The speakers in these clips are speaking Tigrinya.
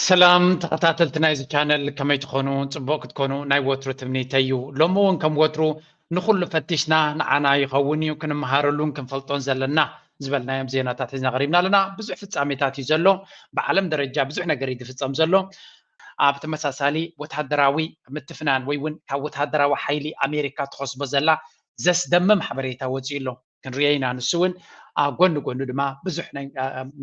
ሰላም ተኸታተልቲ ናይዚ ቻነል፣ ከመይ ትኾኑ? ጽቡቕ ክትኮኑ ናይ ወትሩ ትምኒተይ እዩ። ሎሚ እውን ከም ወትሩ ንኹሉ ፈቲሽና ንዓና ይኸውን እዩ፣ ክንመሃረሉን ክንፈልጦን ዘለና ዝበልናዮም ዜናታት ሒዝና ቀሪብና ኣለና። ብዙሕ ፍጻሜታት እዩ ዘሎ። ብዓለም ደረጃ ብዙሕ ነገር እዩ ዝፍጸም ዘሎ። ኣብ ተመሳሳሊ ወተሃደራዊ ምትፍናን ወይ እውን ካብ ወተሃደራዊ ሓይሊ ኣሜሪካ ትኸስቦ ዘላ ዘስደምም ሓበሬታ ወፂኡ ኣሎ። ክንሪኦ ኢና። ንሱ እውን ኣብ ጎኒ ጎኑ ድማ ብዙሕ ናይ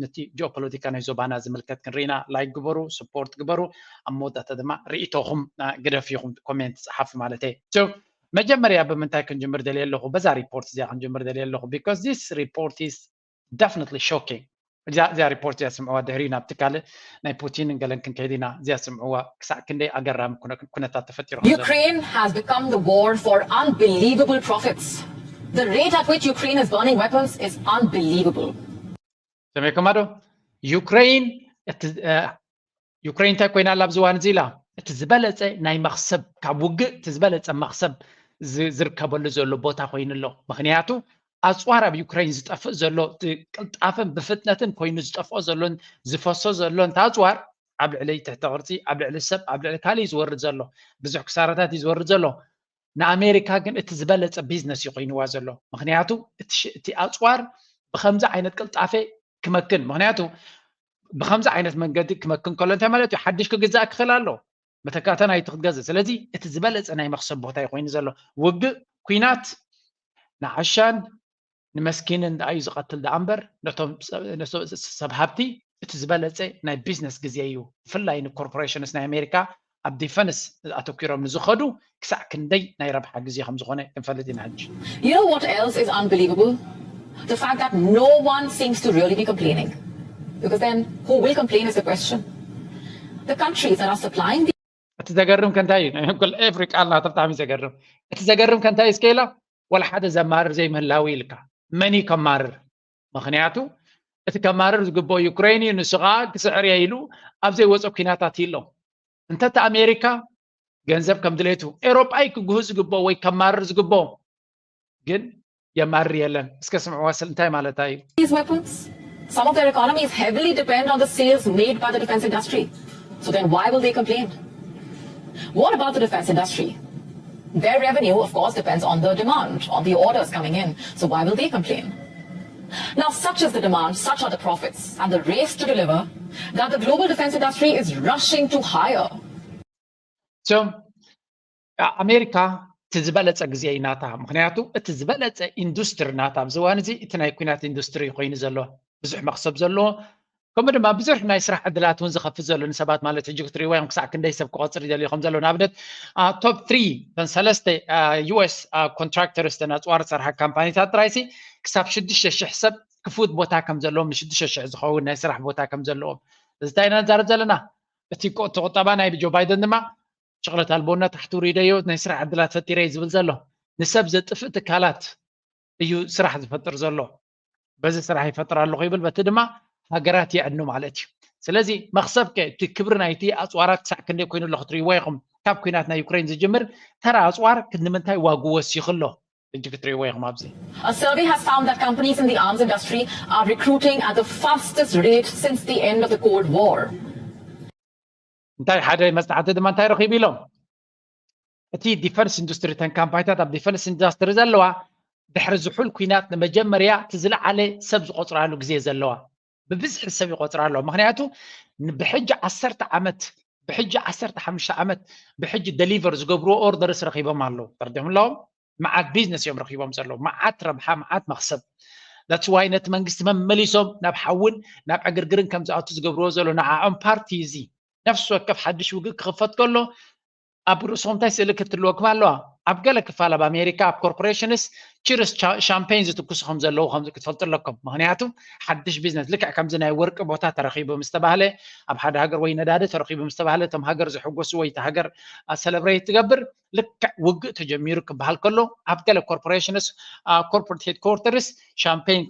ነቲ ጂኦፖለቲካ ናይ ዞባና ዝምልከት ክንሪኢና። ላይክ ግበሩ፣ ስፖርት ግበሩ። ኣብ መወዳእታ ድማ ርእይቶኹም ግደፍ ኢኹም ኮሜንት ፀሓፉ ማለት እዩ። መጀመርያ ብምንታይ ክንጅምር ደልየ ኣለኹ? በዛ ሪፖርት እዚኣ ክንጅምር ደልየ ኣለኹ። Because this report is definitely shocking. እዚኣ ሪፖርት እዚኣ ስምዕዋ፣ ድሕሪ ናብቲ ካልእ ናይ ፑቲን ገለን ክንከይድ ኢና። እዚኣ ስምዕዋ፣ ክሳዕ ክንደይ ኣገራሚ ኩነታት ተፈጢሩ። Ukraine has become the war for unbelievable profits. The rate at which Ukraine is burning weapons is unbelievable. ሰሚዕኩማ ዶ? ዩክሬን ዩክሬን እንታይ ኮይና ኣላ ኣብዚ እዋን እዚ ኢላ? እቲ ዝበለፀ ናይ መኽሰብ፣ ካብ ውግእ እቲ ዝበለፀ መኽሰብ ዝርከበሉ ዘሎ ቦታ ኮይኑ ኣሎ። ምክንያቱ ኣፅዋር ኣብ ዩክሬን ዝጠፍእ ዘሎ፣ ቅልጣፈን ብፍጥነትን ኮይኑ ዝጠፍኦ ዘሎን ዝፈሶ ዘሎን ኣፅዋር ኣብ ልዕሊ ትሕተ ቅርፂ፣ ኣብ ልዕሊ ሰብ፣ ኣብ ልዕሊ ካልእ እዩ ዝወርድ ዘሎ። ብዙሕ ክሳራታት እዩ ዝወርድ ዘሎ። ንኣሜሪካ ግን እቲ ዝበለፀ ቢዝነስ እዩ ኮይንዋ ዘሎ። ምክንያቱ እቲ ኣፅዋር ብከምዚ ዓይነት ቅልጣፈ ክመክን፣ ምክንያቱ ብከምዚ ዓይነት መንገዲ ክመክን ከሎ እንታይ ማለት እዩ? ሓድሽ ክግዛእ ክኽእል ኣሎ፣ መተካእታ ናይቲ ክትገዝእ። ስለዚ እቲ ዝበለፀ ናይ መክሰብ ቦታ እዩ ኮይኑ ዘሎ። ውግእ፣ ኩናት ንዓሻን ንመስኪንን ደኣ እዩ ዝቐትል ደኣ እምበር ነቶም ሰብ ሃብቲ እቲ ዝበለፀ ናይ ቢዝነስ ግዜ እዩ። ብፍላይ ንኮርፖሬሽንስ ናይ ኣሜሪካ ኣብ ዲፈንስ ኣተኪሮም ንዝኸዱ ክሳዕ ክንደይ ናይ ረብሓ ግዜ ከም ዝኾነ ክንፈልጥ ኢና። ሕጂ You know what else is unbelievable? The fact that no one seems to really be complaining. Because then, who will complain is the question. The countries that are supplying the እቲ ዘገርም ከ እንታይ እዩ? ኤቭሪ ቃል ናቶ ብጣዕሚ ዘገርም። እቲ ዘገርም ከ እንታይ እዩ? እስከ ኢላ ዋላ ሓደ ዘማርር ዘይምህላዊ ኢልካ፣ መን እዩ ከማርር? ምክንያቱ እቲ ከማርር ዝግብኦ ዩክሬን እዩ። ንሱ ከዓ ክስዕር እየ ኢሉ ኣብ ዘይወፆ ኲናታት እዩ ኣሎ። እንተቲ ኣሜሪካ ገንዘብ ከም ድሌቱ ኤሮጳ እዩ ክግሁ ዝግብኦ ወይ ከማርር ዝግብኦ፣ ግን የማርር የለን። እስከ ስምዕዋ ስል እንታይ ማለታ እዩ? These weapons, some of their economies heavily depend on the sales made by the defense industry. So then why will they complain? What about the defense industry? Their revenue, of course, depends on the demand, on the orders coming in. So why will they complain? Now, such is the demand, such are the profits, and the race to deliver that the global defense industry is rushing to hire. ኣሜሪካ እቲ ዝበለፀ ግዜ እዩ ናታ። ምክንያቱ እቲ ዝበለፀ ኢንዱስትሪ ናታ ኣብዚ እዋን እዚ እቲ ናይ ኩናት ኢንዱስትሪ ኮይኑ ዘሎ፣ ብዙሕ መክሰብ ዘለዎ፣ ከምኡ ድማ ብዙሕ ናይ ስራሕ ዕድላት እውን ዝኸፍት ዘሎ ንሰባት ማለት ሕጂ ክትሪእዎ እዮም ክሳዕ ክንደይ ሰብ ክቆፅር ይደልዩ ከም ዘሎ። ንኣብነት ቶፕ ትሪ፣ እተን ሰለስተ ዩኤስ ኮንትራክተርስ፣ እተን ኣፅዋር ዝሰርሓ ካምፓኒታት ጥራይሲ ክሳብ ሽዱሽተ ሽሕ ሰብ ክፉት ቦታ ከም ዘለዎም፣ ንሽዱሽተ ሽሕ ዝኸውን ናይ ስራሕ ቦታ ከም ዘለዎም፣ እዚ እንታይ ኢና ንዛረብ ዘለና? እቲ ቁጠባ ናይ ጆ ባይደን ድማ ሸቕለት ኣልቦነት ታሕቲ ውሪደዮ ናይ ስራሕ ዕድላት ፈጢረ እዩ ዝብል ዘሎ። ንሰብ ዘጥፍእ ትካላት እዩ ስራሕ ዝፈጥር ዘሎ። በዚ ስራሕ ይፈጥር ኣለኹ ይብል፣ በቲ ድማ ሃገራት የዕኑ ማለት እዩ። ስለዚ መኽሰብ ከ እቲ ክብሪ ናይቲ ኣፅዋራት ክሳዕ ክንደይ ኮይኑ ኣሎ ክትሪእዎ ኢኹም። ካብ ኩናት ናይ ዩክሬን ዝጅምር ተራ ኣፅዋር ክንዲ ምንታይ ዋግኡ ወሲኹ ኣሎ ሕጂ ክትሪእዎ ኢኹም ኣብዚ። A survey has found that companies in the arms industry are recruiting at the fastest rate since the end of the Cold War. እንታይ ሓደ መፅናዕቲ ድማ እንታይ ረኺቡ ኢሎም፣ እቲ ዲፈንስ ኢንዱስትሪ፣ እተን ካምፓኒታት ኣብ ዲፈንስ ኢንዱስትሪ ዘለዋ ድሕሪ ዝሑል ኩናት ንመጀመርያ እቲ ዝለዓለ ሰብ ዝቆፅራሉ ግዜ ዘለዋ፣ ብብዝሒ ሰብ ይቆፅራ ኣለዋ። ምክንያቱ ብሕጂ ዓሰርተ ዓመት፣ ብሕጂ ዓሰርተ ሓሙሽተ ዓመት ብሕጂ ደሊቨር ዝገብርዎ ኦርደርስ ረኪቦም ኣለዉ፣ ተረዲኦም ኣለዎም። መዓት ቢዝነስ እዮም ረኪቦም ዘለዉ፣ መዓት ረብሓ፣ መዓት መክሰብ። That's why ነቲ መንግስቲ መመሊሶም ናብ ሓውን ናብ ዕግርግርን ከም ዝኣቱ ዝገብርዎ ዘሎ ንዓኦም ፓርቲ እዚ። ነፍሲ ወከፍ ሓድሽ ውግእ ክኽፈት ከሎ ኣብ ርእሶም እንታይ ስእሊ ክትልወኩም ኣለዋ? ኣብ ገለ ክፋል ኣብ ኣሜሪካ ኣብ ኮርፖሬሽንስ ቺርስ ሻምፔን ዝትኩሱ ከም ዘለዉ ከም ክትፈልጡ ኣለኩም። ምክንያቱ ሓድሽ ቢዝነስ ልክዕ ከምዚ ናይ ወርቂ ቦታ ተረኺቡ ምስ ተባህለ ኣብ ሓደ ሃገር ወይ ነዳዲ ተረኺቡ ምስ ተባህለ እቶም ሃገር ዝሕጎሱ ወይ እቲ ሃገር ሰለብሬት ትገብር ልክዕ ውግእ ተጀሚሩ ክበሃል ከሎ ኣብ ገለ ኮርፖሬሽንስ ኮርፖሬት ሄድኮርተርስ ሻምፔን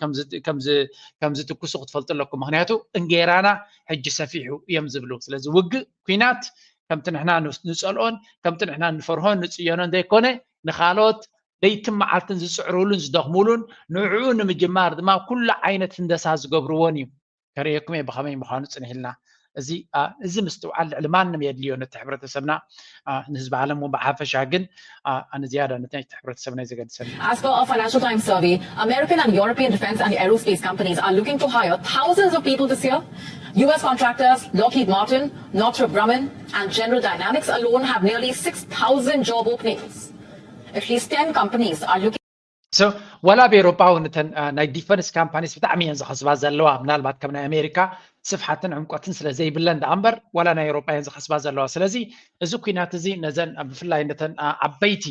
ከም ዝትኩሱ ክትፈልጡ ኣለኩም። ምክንያቱ እንጌራና ሕጂ ሰፊሑ እዮም ዝብሉ። ስለዚ ውግእ ኩናት ከምቲ ንሕና ንፀልኦን ከምቲ ንሕና ንፈርሆን ንፅየኖን ዘይኮነ ንካልኦት ለይትን መዓልትን ዝፅዕሩሉን ዝደኽሙሉን ንዕኡ ንምጅማር ድማ ኩሉ ዓይነት ህንደሳ ዝገብርዎን እዩ። ከርእየኩም እየ ብኸመይ ምዃኑ ፅንሕ ኢልና። እዚ እዚ ምስትውዓል ልዕሊ ማንም የድልዮ ነቲ ሕብረተሰብና፣ ንህዝቢ ዓለም እውን ብሓፈሻ፣ ግን ኣነ ዝያዳ ነቲ ናይቲ ሕብረተሰብና እዩ ዘገድሰኒ። As per a Financial Times survey, American and European defense and aerospace companies are looking to hire thousands of people this year. U S contractors Lockheed Martin, Northrop Grumman, and General Dynamics alone have nearly six thousand job openings. At least ten companies are looking So ዋላ ኣብ ኤውሮጳ እውን እተን ናይ ዲፈንስ ካምፓኒስ ብጣዕሚ እየን ዝኸስባ ዘለዋ። ምናልባት ከም ናይ ኣሜሪካ ስፍሓትን ዕምቆትን ስለ ዘይብለን ደኣ እምበር ዋላ ናይ ኤውሮጳ እየን ዝኸስባ ዘለዋ። ስለዚ እዚ ኩናት እዚ ነዘን ብፍላይ ነተን ዓበይቲ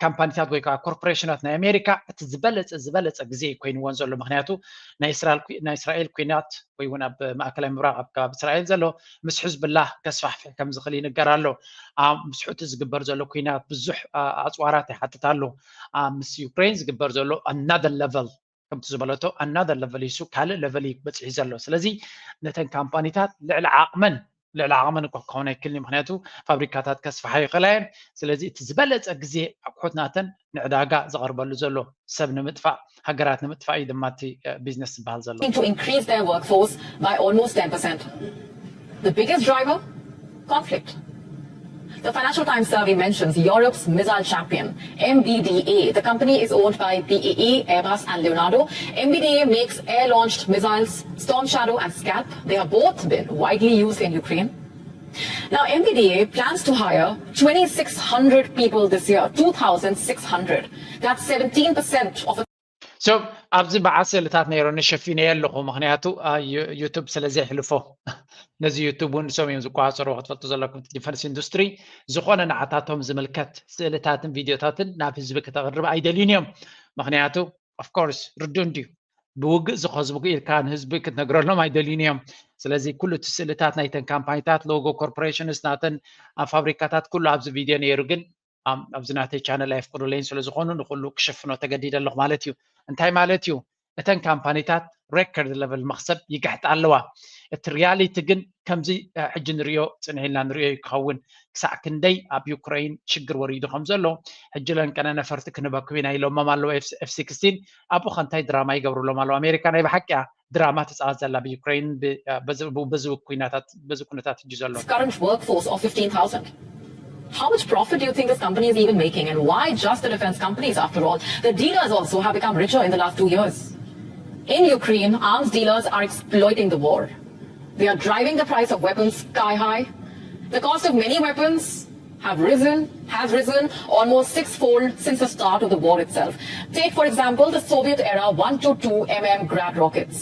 ካምፓኒታት ወይ ከዓ ኮርፖሬሽናት ናይ ኣሜሪካ እቲ ዝበለፀ ዝበለፀ ግዜ ኮይንዎን ዘሎ። ምክንያቱ ናይ እስራኤል ኩናት ወይ እውን ኣብ ማእከላይ ምብራቕ ኣብ ከባቢ እስራኤል ዘሎ ምስ ሕዝብላህ ከስፋሕፍሕ ከም ዝኽእል ይንገር ኣሎ። ምስሑ እቲ ዝግበር ዘሎ ኩናት ብዙሕ ኣፅዋራት ይሓትት ኣሎ። ምስ ዩክሬን ዝግበር ዘሎ ኣናደር ለቨል ከምቲ ዝበለቶ ኣናደር ለቨል ይሱ ካልእ ለቨል እዩ በፂሑ ዘሎ። ስለዚ ነተን ካምፓኒታት ልዕሊ ዓቕመን ልዕሊ ዓቕመን እኳ ክኸውን ኣይክልኒ። ምክንያቱ ፋብሪካታት ከስፋሓ ይኽእላ እየን። ስለዚ እቲ ዝበለፀ ግዜ ኣቑሑት ናተን ንዕዳጋ ዝቐርበሉ ዘሎ ሰብ ንምጥፋእ ሃገራት ንምጥፋእ እዩ ድማ እቲ ቢዝነስ ዝበሃል ዘሎ። To increase their workforce by almost ten percent. The biggest driver? Conflict. The Financial Times survey mentions Europe's missile champion, M B D A. The company is owned by B A E, Airbus, and Leonardo. M B D A makes air launched missiles Storm Shadow and Scalp. They have both been widely used in Ukraine. Now, M B D A plans to hire twenty-six hundred people this year, two thousand six hundred. That's seventeen percent of the So ኣብዚ በዓል ስእልታት ነይሮኒ ሸፊነዮ ኣለኹ፣ ምክንያቱ ዩቱብ ስለ ዘየሕልፎ። ነዚ ዩቱብ እውን ንሶም እዮም ዝቆፃፀርዎ። ክትፈልጡ ዘለኩም ዲፈንስ ኢንዱስትሪ ዝኾነ ንዓታቶም ዝምልከት ስእልታትን ቪድዮታትን ናብ ህዝቢ ክተቕርብ ኣይደልዩን እዮም። ምክንያቱ ኦፍኮርስ ርዱእ እንድዩ፣ ብውግእ ዝኸዝቡ ኢልካ ንህዝቢ ክትነግረሎም ኣይደልዩን እዮም። ስለዚ ኩሉ እቲ ስእልታት ናይተን ካምፓኒታት፣ ሎጎ ኮርፖሬሽንስ ናተን ፋብሪካታት ኩሉ ኣብዚ ቪድዮ ነይሩ፣ ግን ኣብዚ ናተይ ቻነል ኣየፍቅዱለይን ስለዝኾኑ ንኩሉ ክሽፍኖ ተገዲደ ኣለኹ ማለት እዩ። እንታይ ማለት እዩ? እተን ካምፓኒታት ሬከርድ ለቨል መኽሰብ ይግሕጣ ኣለዋ። እቲ ሪያሊቲ ግን ከምዚ ሕጂ ንሪኦ ፅንሕ ኢልና ንሪኦ እዩ ክኸውን። ክሳዕ ክንደይ ኣብ ዩክረይን ሽግር ወሪዱ ከም ዘሎ ሕጂ ለንቀነ ነፈርቲ ክንበክብ ኢና ኢሎሞም ኣለዉ። ኤፍ ሲክስቲን ኣብኡ ከ እንታይ ድራማ ይገብሩሎም ኣለዉ? ኣሜሪካ ናይ ብሓቂ እያ ድራማ ትፃወት ዘላ ብዩክረይን በዚ ኩነታት ሕጂ ዘሎ። Current workforce of fifteen thousand. How much profit do you think this company is even making, and why just the defense companies after all? The dealers also have become richer in the last two years. In Ukraine, arms dealers are exploiting the war. They are driving the price of weapons sky high. The cost of many weapons have risen, has risen almost sixfold since the start of the war itself. Take, for example, the Soviet era one twenty-two mm Grad rockets.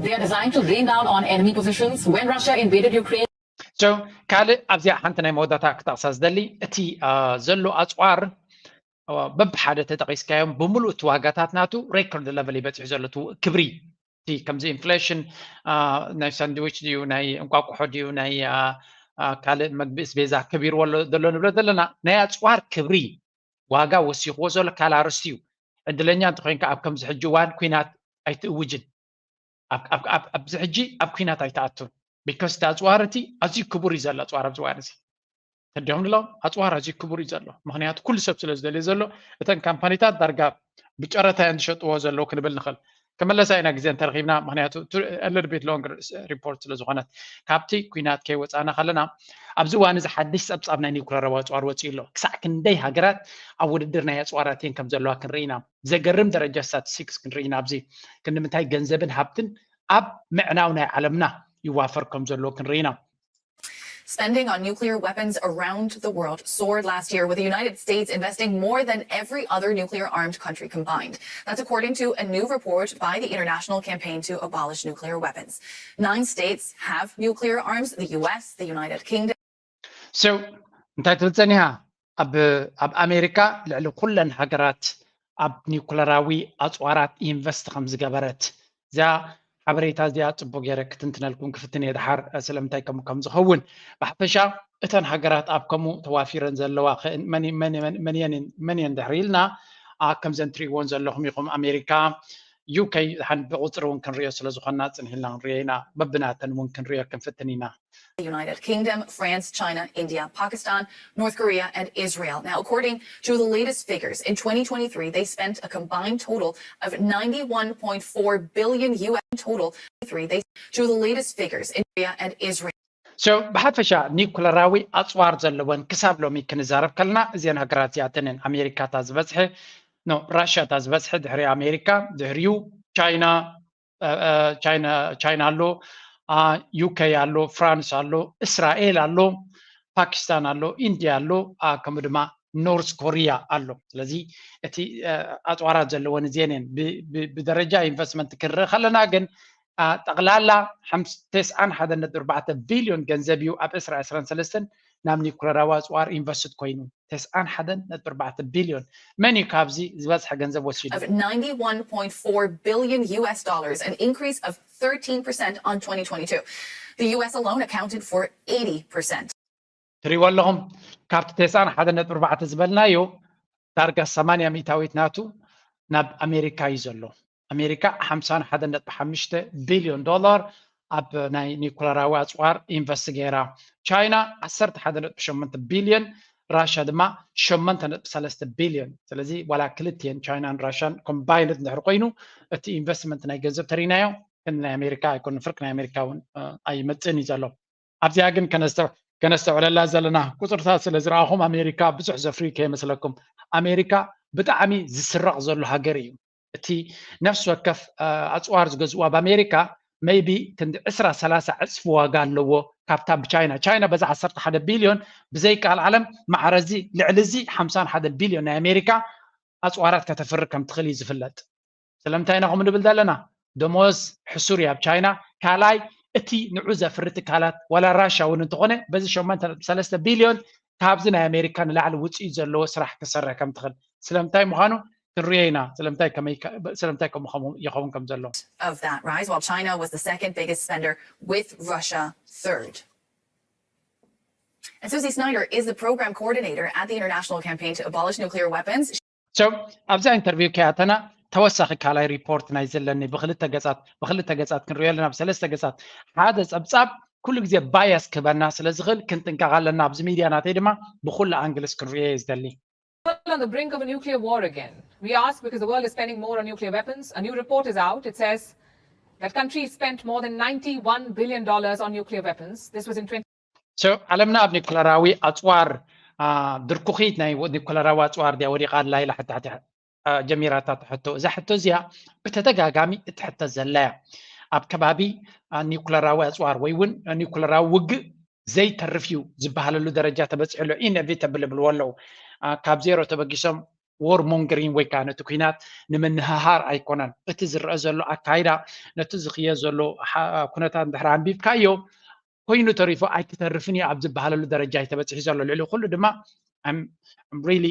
They are designed to rain down on enemy positions. When Russia invaded Ukraine, ካልእ ኣብዚኣ ሓንቲ ናይ መወዳእታ ክጠቕሳ ዝደሊ እቲ ዘሎ ኣፅዋር በብሓደ ተጠቒስካዮም ብምሉእ እቲ ዋጋታት ናቱ ሬኮርድ ለቨል ይበፅሑ ዘሎ ክብሪ እቲ ከምዚ ኢንፍሌሽን ናይ ሳንድዊች ድዩ ናይ እንቋቁሖ ድዩ ናይ ካልእ መግቢ እስቤዛ ከቢርዎ ዘሎ ንብሎ ዘለና ናይ ኣፅዋር ክብሪ ዋጋ ወሲኽዎ ዘሎ ካልእ ኣርእስቲ እዩ። ዕድለኛ እንተኮይንካ ኣብ ከምዚ ሕጂ እዋን ኩናት ኣይትእውጅን። ኣብዚ ሕጂ ኣብ ኩናት ኣይትኣቱን። ቢኮዝ እቲ ኣፅዋር እቲ ኣዝዩ ክቡር እዩ ዘሎ ኣፅዋር ኣብዚ እዋን እዚ ተዲኹም ንሎም ኣፅዋር ኣዝዩ ክቡር እዩ ዘሎ። ምክንያቱ ኩሉ ሰብ ስለ ዝደልዮ ዘሎ እተን ካምፓኒታት ዳርጋ ብጨረታ እየን ዝሸጥዎ ዘለዉ ክንብል ንኽእል። ክመለሳ ኢና ግዜ እንተረኺብና፣ ምክንያቱ ሊትል ቢት ሎንግ ሪፖርት ስለ ዝኾነት። ካብቲ ኩናት ከይወፃና ከለና ኣብዚ እዋን እዚ ሓድሽ ፀብፃብ ናይ ኒውክለር ኣፅዋር ወፂኡ ኣሎ። ክሳዕ ክንደይ ሃገራት ኣብ ውድድር ናይ ኣፅዋራት እየን ከም ዘለዋ ክንርኢ ኢና። ዘገርም ደረጃ ስታቲስቲክስ ክንርኢ ኢና። ኣብዚ ክንዲ ምንታይ ገንዘብን ሃብትን ኣብ ምዕናው ናይ ዓለምና ይዋፈር ከም ዘለዎ ክንርኢ ኢና። Spending on nuclear weapons around the world soared last year, with the United States investing more than every other nuclear armed country combined. That's according to a new report by the International Campaign to Abolish Nuclear Weapons. Nine states have nuclear arms: the U S, the United Kingdom. So እንታይ ትብል ጸኒሓ? ኣብ ኣብ ኣሜሪካ ልዕሊ ኩለን ሃገራት ኣብ ኒኩለራዊ ኣፅዋራት ኢንቨስት ከም ዝገበረት፣ እዚኣ ሓበሬታ እዚኣ ፅቡቅ ገይረ ክትንትነልኩም ክፍትን እየ ድሓር ስለምንታይ ከም ከም ዝኸውን። ብሓፈሻ እተን ሃገራት ኣብ ከምኡ ተዋፊረን ዘለዋ መን እየን ድሕሪ ኢልና፣ ከምዘን ትሪእዎን ዘለኹም ኢኹም። ኣሜሪካ፣ ዩኬ፣ ብቁፅሪ እውን ክንሪኦ ስለዝኾና ፅንሕ ኢልና ክንሪኦ ኢና። በብናተን እውን ክንሪኦ ክንፍትን ኢና። United Kingdom, France, China, India, Pakistan, North Korea, and Israel. Now, according to the latest figures, in twenty twenty-three, they spent a combined total of ninety-one point four billion U S total. Three, they to the latest figures, India and Israel. So ብሓፈሻ ኒኩለራዊ ኣፅዋር ዘለወን ክሳብ ሎሚ ክንዛረብ ከለና እዚአን ሃገራት እዚኣተንን ኣሜሪካ እታ ዝበዝሐ፣ ኖ፣ ራሽያ እታ ዝበዝሐ፣ ድሕሪ ኣሜሪካ፣ ድሕሪኡ ቻይና፣ ቻይና ኣሎ፣ ዩኬ ኣሎ፣ ፍራንስ ኣሎ፣ እስራኤል ኣሎ፣ ፓኪስታን ኣሎ፣ ኢንድያ ኣሎ፣ ከምኡ ድማ ኖርት ኮሪያ ኣሎ። ስለዚ እቲ ኣፅዋራት ዘለወን እዚአን እየን። ብደረጃ ኢንቨስትመንት ክንርኢ ከለና ግን ጠቕላላ ተስዓን ሓደን ነጥቢ ኣርባዕተ ቢልዮን ገንዘብ እዩ ኣብ ዕስራ ዕስራን ሰለስተን ናብ ኒኩለራዊ ኣፅዋር ኢንቨስትድ ኮይኑ። ተስዓን ሓደን ነጥቢ ኣርባዕተ ቢልዮን። መን እዩ ካብዚ ዝበዝሐ ገንዘብ ወሲዱ? Of ninety-one point four billion U S dollars, an increase of thirteen percent on twenty twenty-two. The U S alone accounted for eighty percent. ትሪእዎ ኣለኹም፣ ካብቲ ተስዓን ሓደን ነጥቢ ኣርባዕተ ዝበልናዮ ዳርጋ ሰማንያ ሚእታዊት ናቱ ናብ ኣሜሪካ እዩ ዘሎ። ኣሜሪካ ሓምሳን ሓደን ነጥቢ ሓሙሽተ ቢልዮን ዶላር ኣብ ናይ ኒኩለራዊ ኣፅዋር ኢንቨስት ገይራ። ቻይና ዓሰርተ ሓደ ነጥቢ ሸሞንተ ቢልዮን፣ ራሻ ድማ ሸሞንተ ነጥቢ ሰለስተ ቢልዮን። ስለዚ ዋላ ክልቲኤን ቻይናን ራሻን ኮምባይንድ እንድሕር ኮይኑ እቲ ኢንቨስትመንት ናይ ገንዘብ ተሪናዮ ክንዲ ናይ ኣሜሪካ ኣይኮነን፣ ፍርቂ ናይ ኣሜሪካ እውን ኣይመፅእን እዩ ዘሎ። ኣብዚኣ ግን ከነስተውዕለላ ዘለና ቁፅርታት ስለ ዝረኣኹም ኣሜሪካ ብዙሕ ዘፍሪ ከይመስለኩም። ኣሜሪካ ብጣዕሚ ዝስረቕ ዘሎ ሃገር እዩ። እቲ ነፍሲ ወከፍ ኣፅዋር ዝገዝኡ ኣብ ኣሜሪካ maybe ክንዲ ዕስራ ሰላሳ ዕፅፊ ዋጋ ኣለዎ ካብታ ብቻይና። ቻይና በዛ ዓሰርተ ሓደ ቢልዮን ብዘይከኣል ዓለም ማዕረዚ ልዕሊ እዚ ሓምሳን ሓደን ቢልዮን ናይ ኣሜሪካ ኣፅዋራት ከተፍሪ ከም ትኽእል እዩ ዝፍለጥ። ስለምንታይ ኢና ከምኡ ንብል ዘለና? ደሞዝ ሕሱር እዩ ኣብ ቻይና። ካልኣይ እቲ ንዑ ዘፍሪ ትካላት ዋላ ራሻ እውን እንተኾነ በዚ ሸሞንተ ነጥቢ ሰለስተ ቢልዮን ካብዚ ናይ ኣሜሪካ ንላዕሊ ውፅኢት ዘለዎ ስራሕ ክሰርሕ ከም ትኽእል ስለምንታይ ምዃኑ ክንሪኦ ኢና። ስለምንታይ ከምኡ ይኸውን ከም ዘሎ። Of that rise, while China was the second biggest spender with Russia third. And Susie Snyder is the program coordinator at the International Campaign to Abolish Nuclear Weapons. So ኣብዛ ኢንተርቪው ከያተና ተወሳኺ ካልኣይ ሪፖርት ናይ ዘለኒ ብክልተ ገጻት ብክልተ ገጻት ክንሪኦ ኣለና ብሰለስተ ገጻት ሓደ ጸብጻብ ኩሉ ግዜ ባያስ ክህበና ስለ ዝኽእል ክንጥንቀቕ ኣለና። ኣብዚ ሚድያ ናተይ ድማ ብኩሉ ኣንግልስ ክንሪኦ እየ ዝደሊ። On the brink of a nuclear war again. We ask because the world is spending more on nuclear weapons. A new report is out. It says that countries spent more than ninety-one billion dollars on nuclear weapons. This was in twenty. So ዓለምና ኣብ ኒኩለራዊ ኣፅዋር ድርኩኺት ናይ ኒኩለራዊ ኣፅዋር ድያ ወዲቓ ኣላ ኢላ ሕታ ጀሚራታ ሕቶ። እዛ ሕቶ እዚኣ ብተደጋጋሚ እትሕተት ዘላ እያ። ኣብ ከባቢ ኒኩለራዊ ኣፅዋር ወይ እውን ኒኩለራዊ ውግእ ዘይተርፍ እዩ ዝበሃለሉ ደረጃ ተበፂሑ ኣሎ። ኢነቪተብል ይብልዎ ኣለዉ። ካብ ዜሮ ተበጊሶም ዎር ሞንገሪንግ ወይ ከዓ ነቲ ኩናት ንምንህሃር ኣይኮነን። እቲ ዝረአ ዘሎ ኣካይዳ ነቲ ዝኽየድ ዘሎ ኩነታት እንድሕር ኣንቢብካዮ ኮይኑ ተሪፉ ኣይክተርፍን እዩ ኣብ ዝበሃለሉ ደረጃ እዩ ተበፂሑ ዘሎ። ልዕሊ ኩሉ ድማ ሪሊ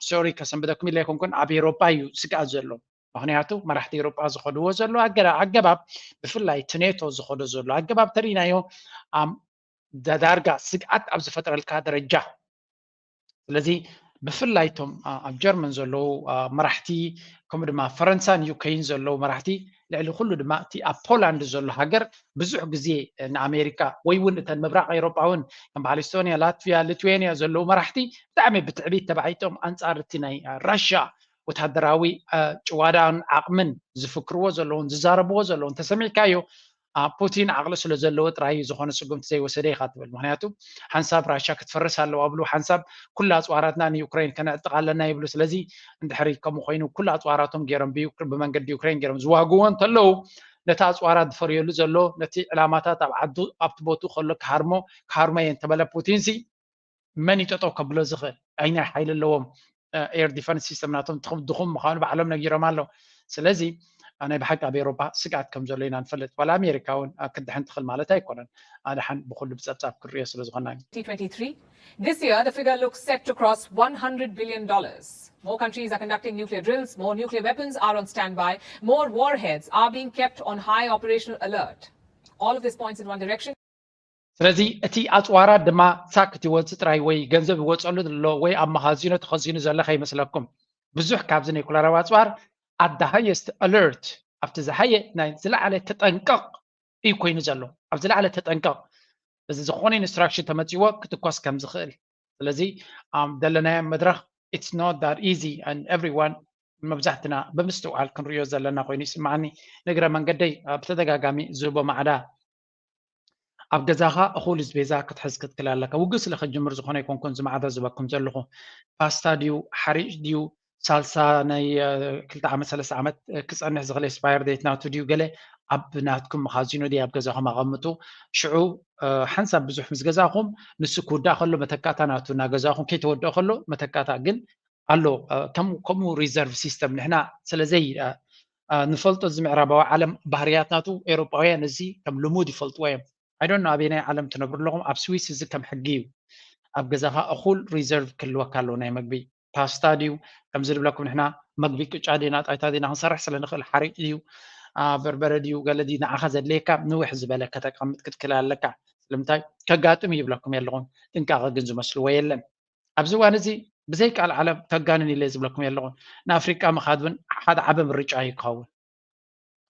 ሶሪ ከሰንብደኩም ኢለ ኣይኮንኩን፣ ኣብ ኤሮጳ እዩ ስግኣት ዘሎ። ምክንያቱ መራሕቲ ኤሮጳ ዝኸድዎ ዘሎ ኣገባብ ብፍላይ እቲ ኔቶ ዝኸዶ ዘሎ ኣገባብ ተሪናዮ ዳርጋ ስግኣት ኣብ ዝፈጥረልካ ደረጃ። ስለዚ ብፍላይ እቶም ኣብ ጀርመን ዘለዉ መራሕቲ ከምኡ ድማ ፈረንሳን ዩኬን ዘለዉ መራሕቲ ልዕሊ ኩሉ ድማ እቲ ኣብ ፖላንድ ዘሎ ሃገር ብዙሕ ግዜ ንኣሜሪካ ወይ እውን እተን ምብራቕ ኤሮጳ እውን ከም በዓል ኢስቶንያ፣ ላትቪያ፣ ሊትዌንያ ዘለዉ መራሕቲ ብጣዕሚ ብትዕቢት ተባዒጦም ኣንጻር እቲ ናይ ራሽያ ወታደራዊ ጭዋዳን ዓቕምን ዝፍክርዎ ዘለውን ዝዛረብዎ ዘለውን ተሰሚዕካዮ ፑቲን ዓቕሊ ስለ ዘለዎ ጥራይ ዝኾነ ስጉምቲ ዘይወሰደ ኢኻ ትብል። ምክንያቱ ሓንሳብ ራሽያ ክትፈርስ ኣለዋ ብሉ፣ ሓንሳብ ኩላ ኣፅዋራትና ንዩክሬን ከነዕጥቕ ኣለና ይብሉ። ስለዚ እንድሕሪ ከምኡ ኮይኑ ኩሉ ኣፅዋራቶም ገይሮም ብመንገዲ ዩክሬን ገይሮም ዝዋግዎ እንተለዉ ነቲ ኣፅዋራት ዝፈርየሉ ዘሎ ነቲ ዕላማታት ኣብ ዓዱ ኣብቲ ቦትኡ ከሎ ክሃርሞ ክሃርሞ እየ እንተበለ ፑቲን ሲ መን እዩ ጠጠው ከብሎ ዝኽእል? ኣይናይ ሓይሊ ኣለዎም? ኤር ዲፈንስ ሲስተም ናቶም ድኹም ምዃኑ ባዕሎም ነጊሮም ኣለዉ። ስለዚ ናይ ብሓቂ ኣብ ኤውሮፓ ስግኣት ከም ዘሎ ኢና ንፈልጥ። ዋላ ኣሜሪካ እውን ክድሕን ትኽእል ማለት ኣይኮነን። ኣድሓን ብኩሉ ብፀብፃብ ክንሪኦ ስለ ዝኾና እዩ። This year, the figure looks set to cross one hundred billion dollars. More countries are conducting nuclear drills, more nuclear weapons are on standby, more warheads are being kept on high operational alert. All of this points in one direction. ስለዚ እቲ ኣፅዋራት ድማ ሳክት ይወፅእ ጥራይ ወይ ገንዘብ ይወፀሉ ዘሎ ወይ ኣብ መኻዚኖ ተኸዚኑ ዘሎ ከይመስለኩም። ብዙሕ ካብዚ ኒኩለራዊ ኣፅዋር at the highest alert ኣብቲ ዝሓየ ናይ ዝለዓለ ተጠንቀቕ እዩ ኮይኑ ዘሎ። ኣብ ዝለዓለ ተጠንቀቕ እዚ ዝኾነ ኢንስትራክሽን ተመፂዎ ክትኮስ ከም ዝኽእል። ስለዚ ዘለናዮ መድረኽ it's not that easy and everyone መብዛሕትና ብምስትውዓል ክንሪኦ ዘለና ኮይኑ ይስማዓኒ። ንግረ መንገደይ ብተደጋጋሚ ዝህቦ ማዕዳ ኣብ ገዛኻ እኹል ዝቤዛ ክትሕዝ ክትክል ኣለካ። ውግእ ስለ ከጅምር ዝኾነ ኣይኮንኩን ዝማዕዳ ዝበኩም ዘለኹ። ፓስታ ድዩ ሓሪጭ ድዩ ሳልሳ ናይ ክልተ ዓመት ሰለስተ ዓመት ክፀንሕ ዝኽእል ኤክስፓየር ዴት ናቱ ድዩ ገለ ኣብ ናትኩም መኻዚኖ ድዩ ኣብ ገዛኹም ኣቐምጡ። ሽዑ ሓንሳብ ብዙሕ ምስ ገዛኹም ንሱ ክውዳእ ከሎ መተካእታ ናቱ እናገዛኹም ከይተወደኦ ከሎ መተካእታ ግን ኣሎ። ከምኡ ሪዘርቭ ሲስተም ንሕና ስለዘይ ንፈልጦ እዚ ምዕራባዊ ዓለም ባህርያት ናቱ ኤውሮጳውያን እዚ ከም ልሙድ ይፈልጥዎ እዮም። I don't know ኣበየናይ ዓለም ትነብሩ ኣለኹም። ኣብ ስዊስ እዚ ከም ሕጊ እዩ። ኣብ ገዛኻ እኹል ሪዘርቭ ክህልወካ ኣለዎ ናይ መግቢ ፓስታ ድዩ ከምዚ ዝብለኩም ንሕና መግቢ ቅጫ ዲና ጣይታ ዲና ክንሰርሕ ስለ ንኽእል ሓሪጭ ድዩ በርበረ ድዩ ገለ ድዩ ንዓኻ ዘድልየካ ንውሕ ዝበለ ከተቀምጥ ክትክል ኣለካ። ስለምንታይ ከጋጥም እዩ ይብለኩም የለኹም። ጥንቃቐ ግን ዝመስልዎ የለን። ኣብዚ እዋን እዚ ብዘይ ቃል ዓለም ከጋንን ኢለ ዝብለኩም የለኹም። ንኣፍሪቃ ምኻድ እውን ሓደ ዓቢ ምርጫ እዩ ክኸውን።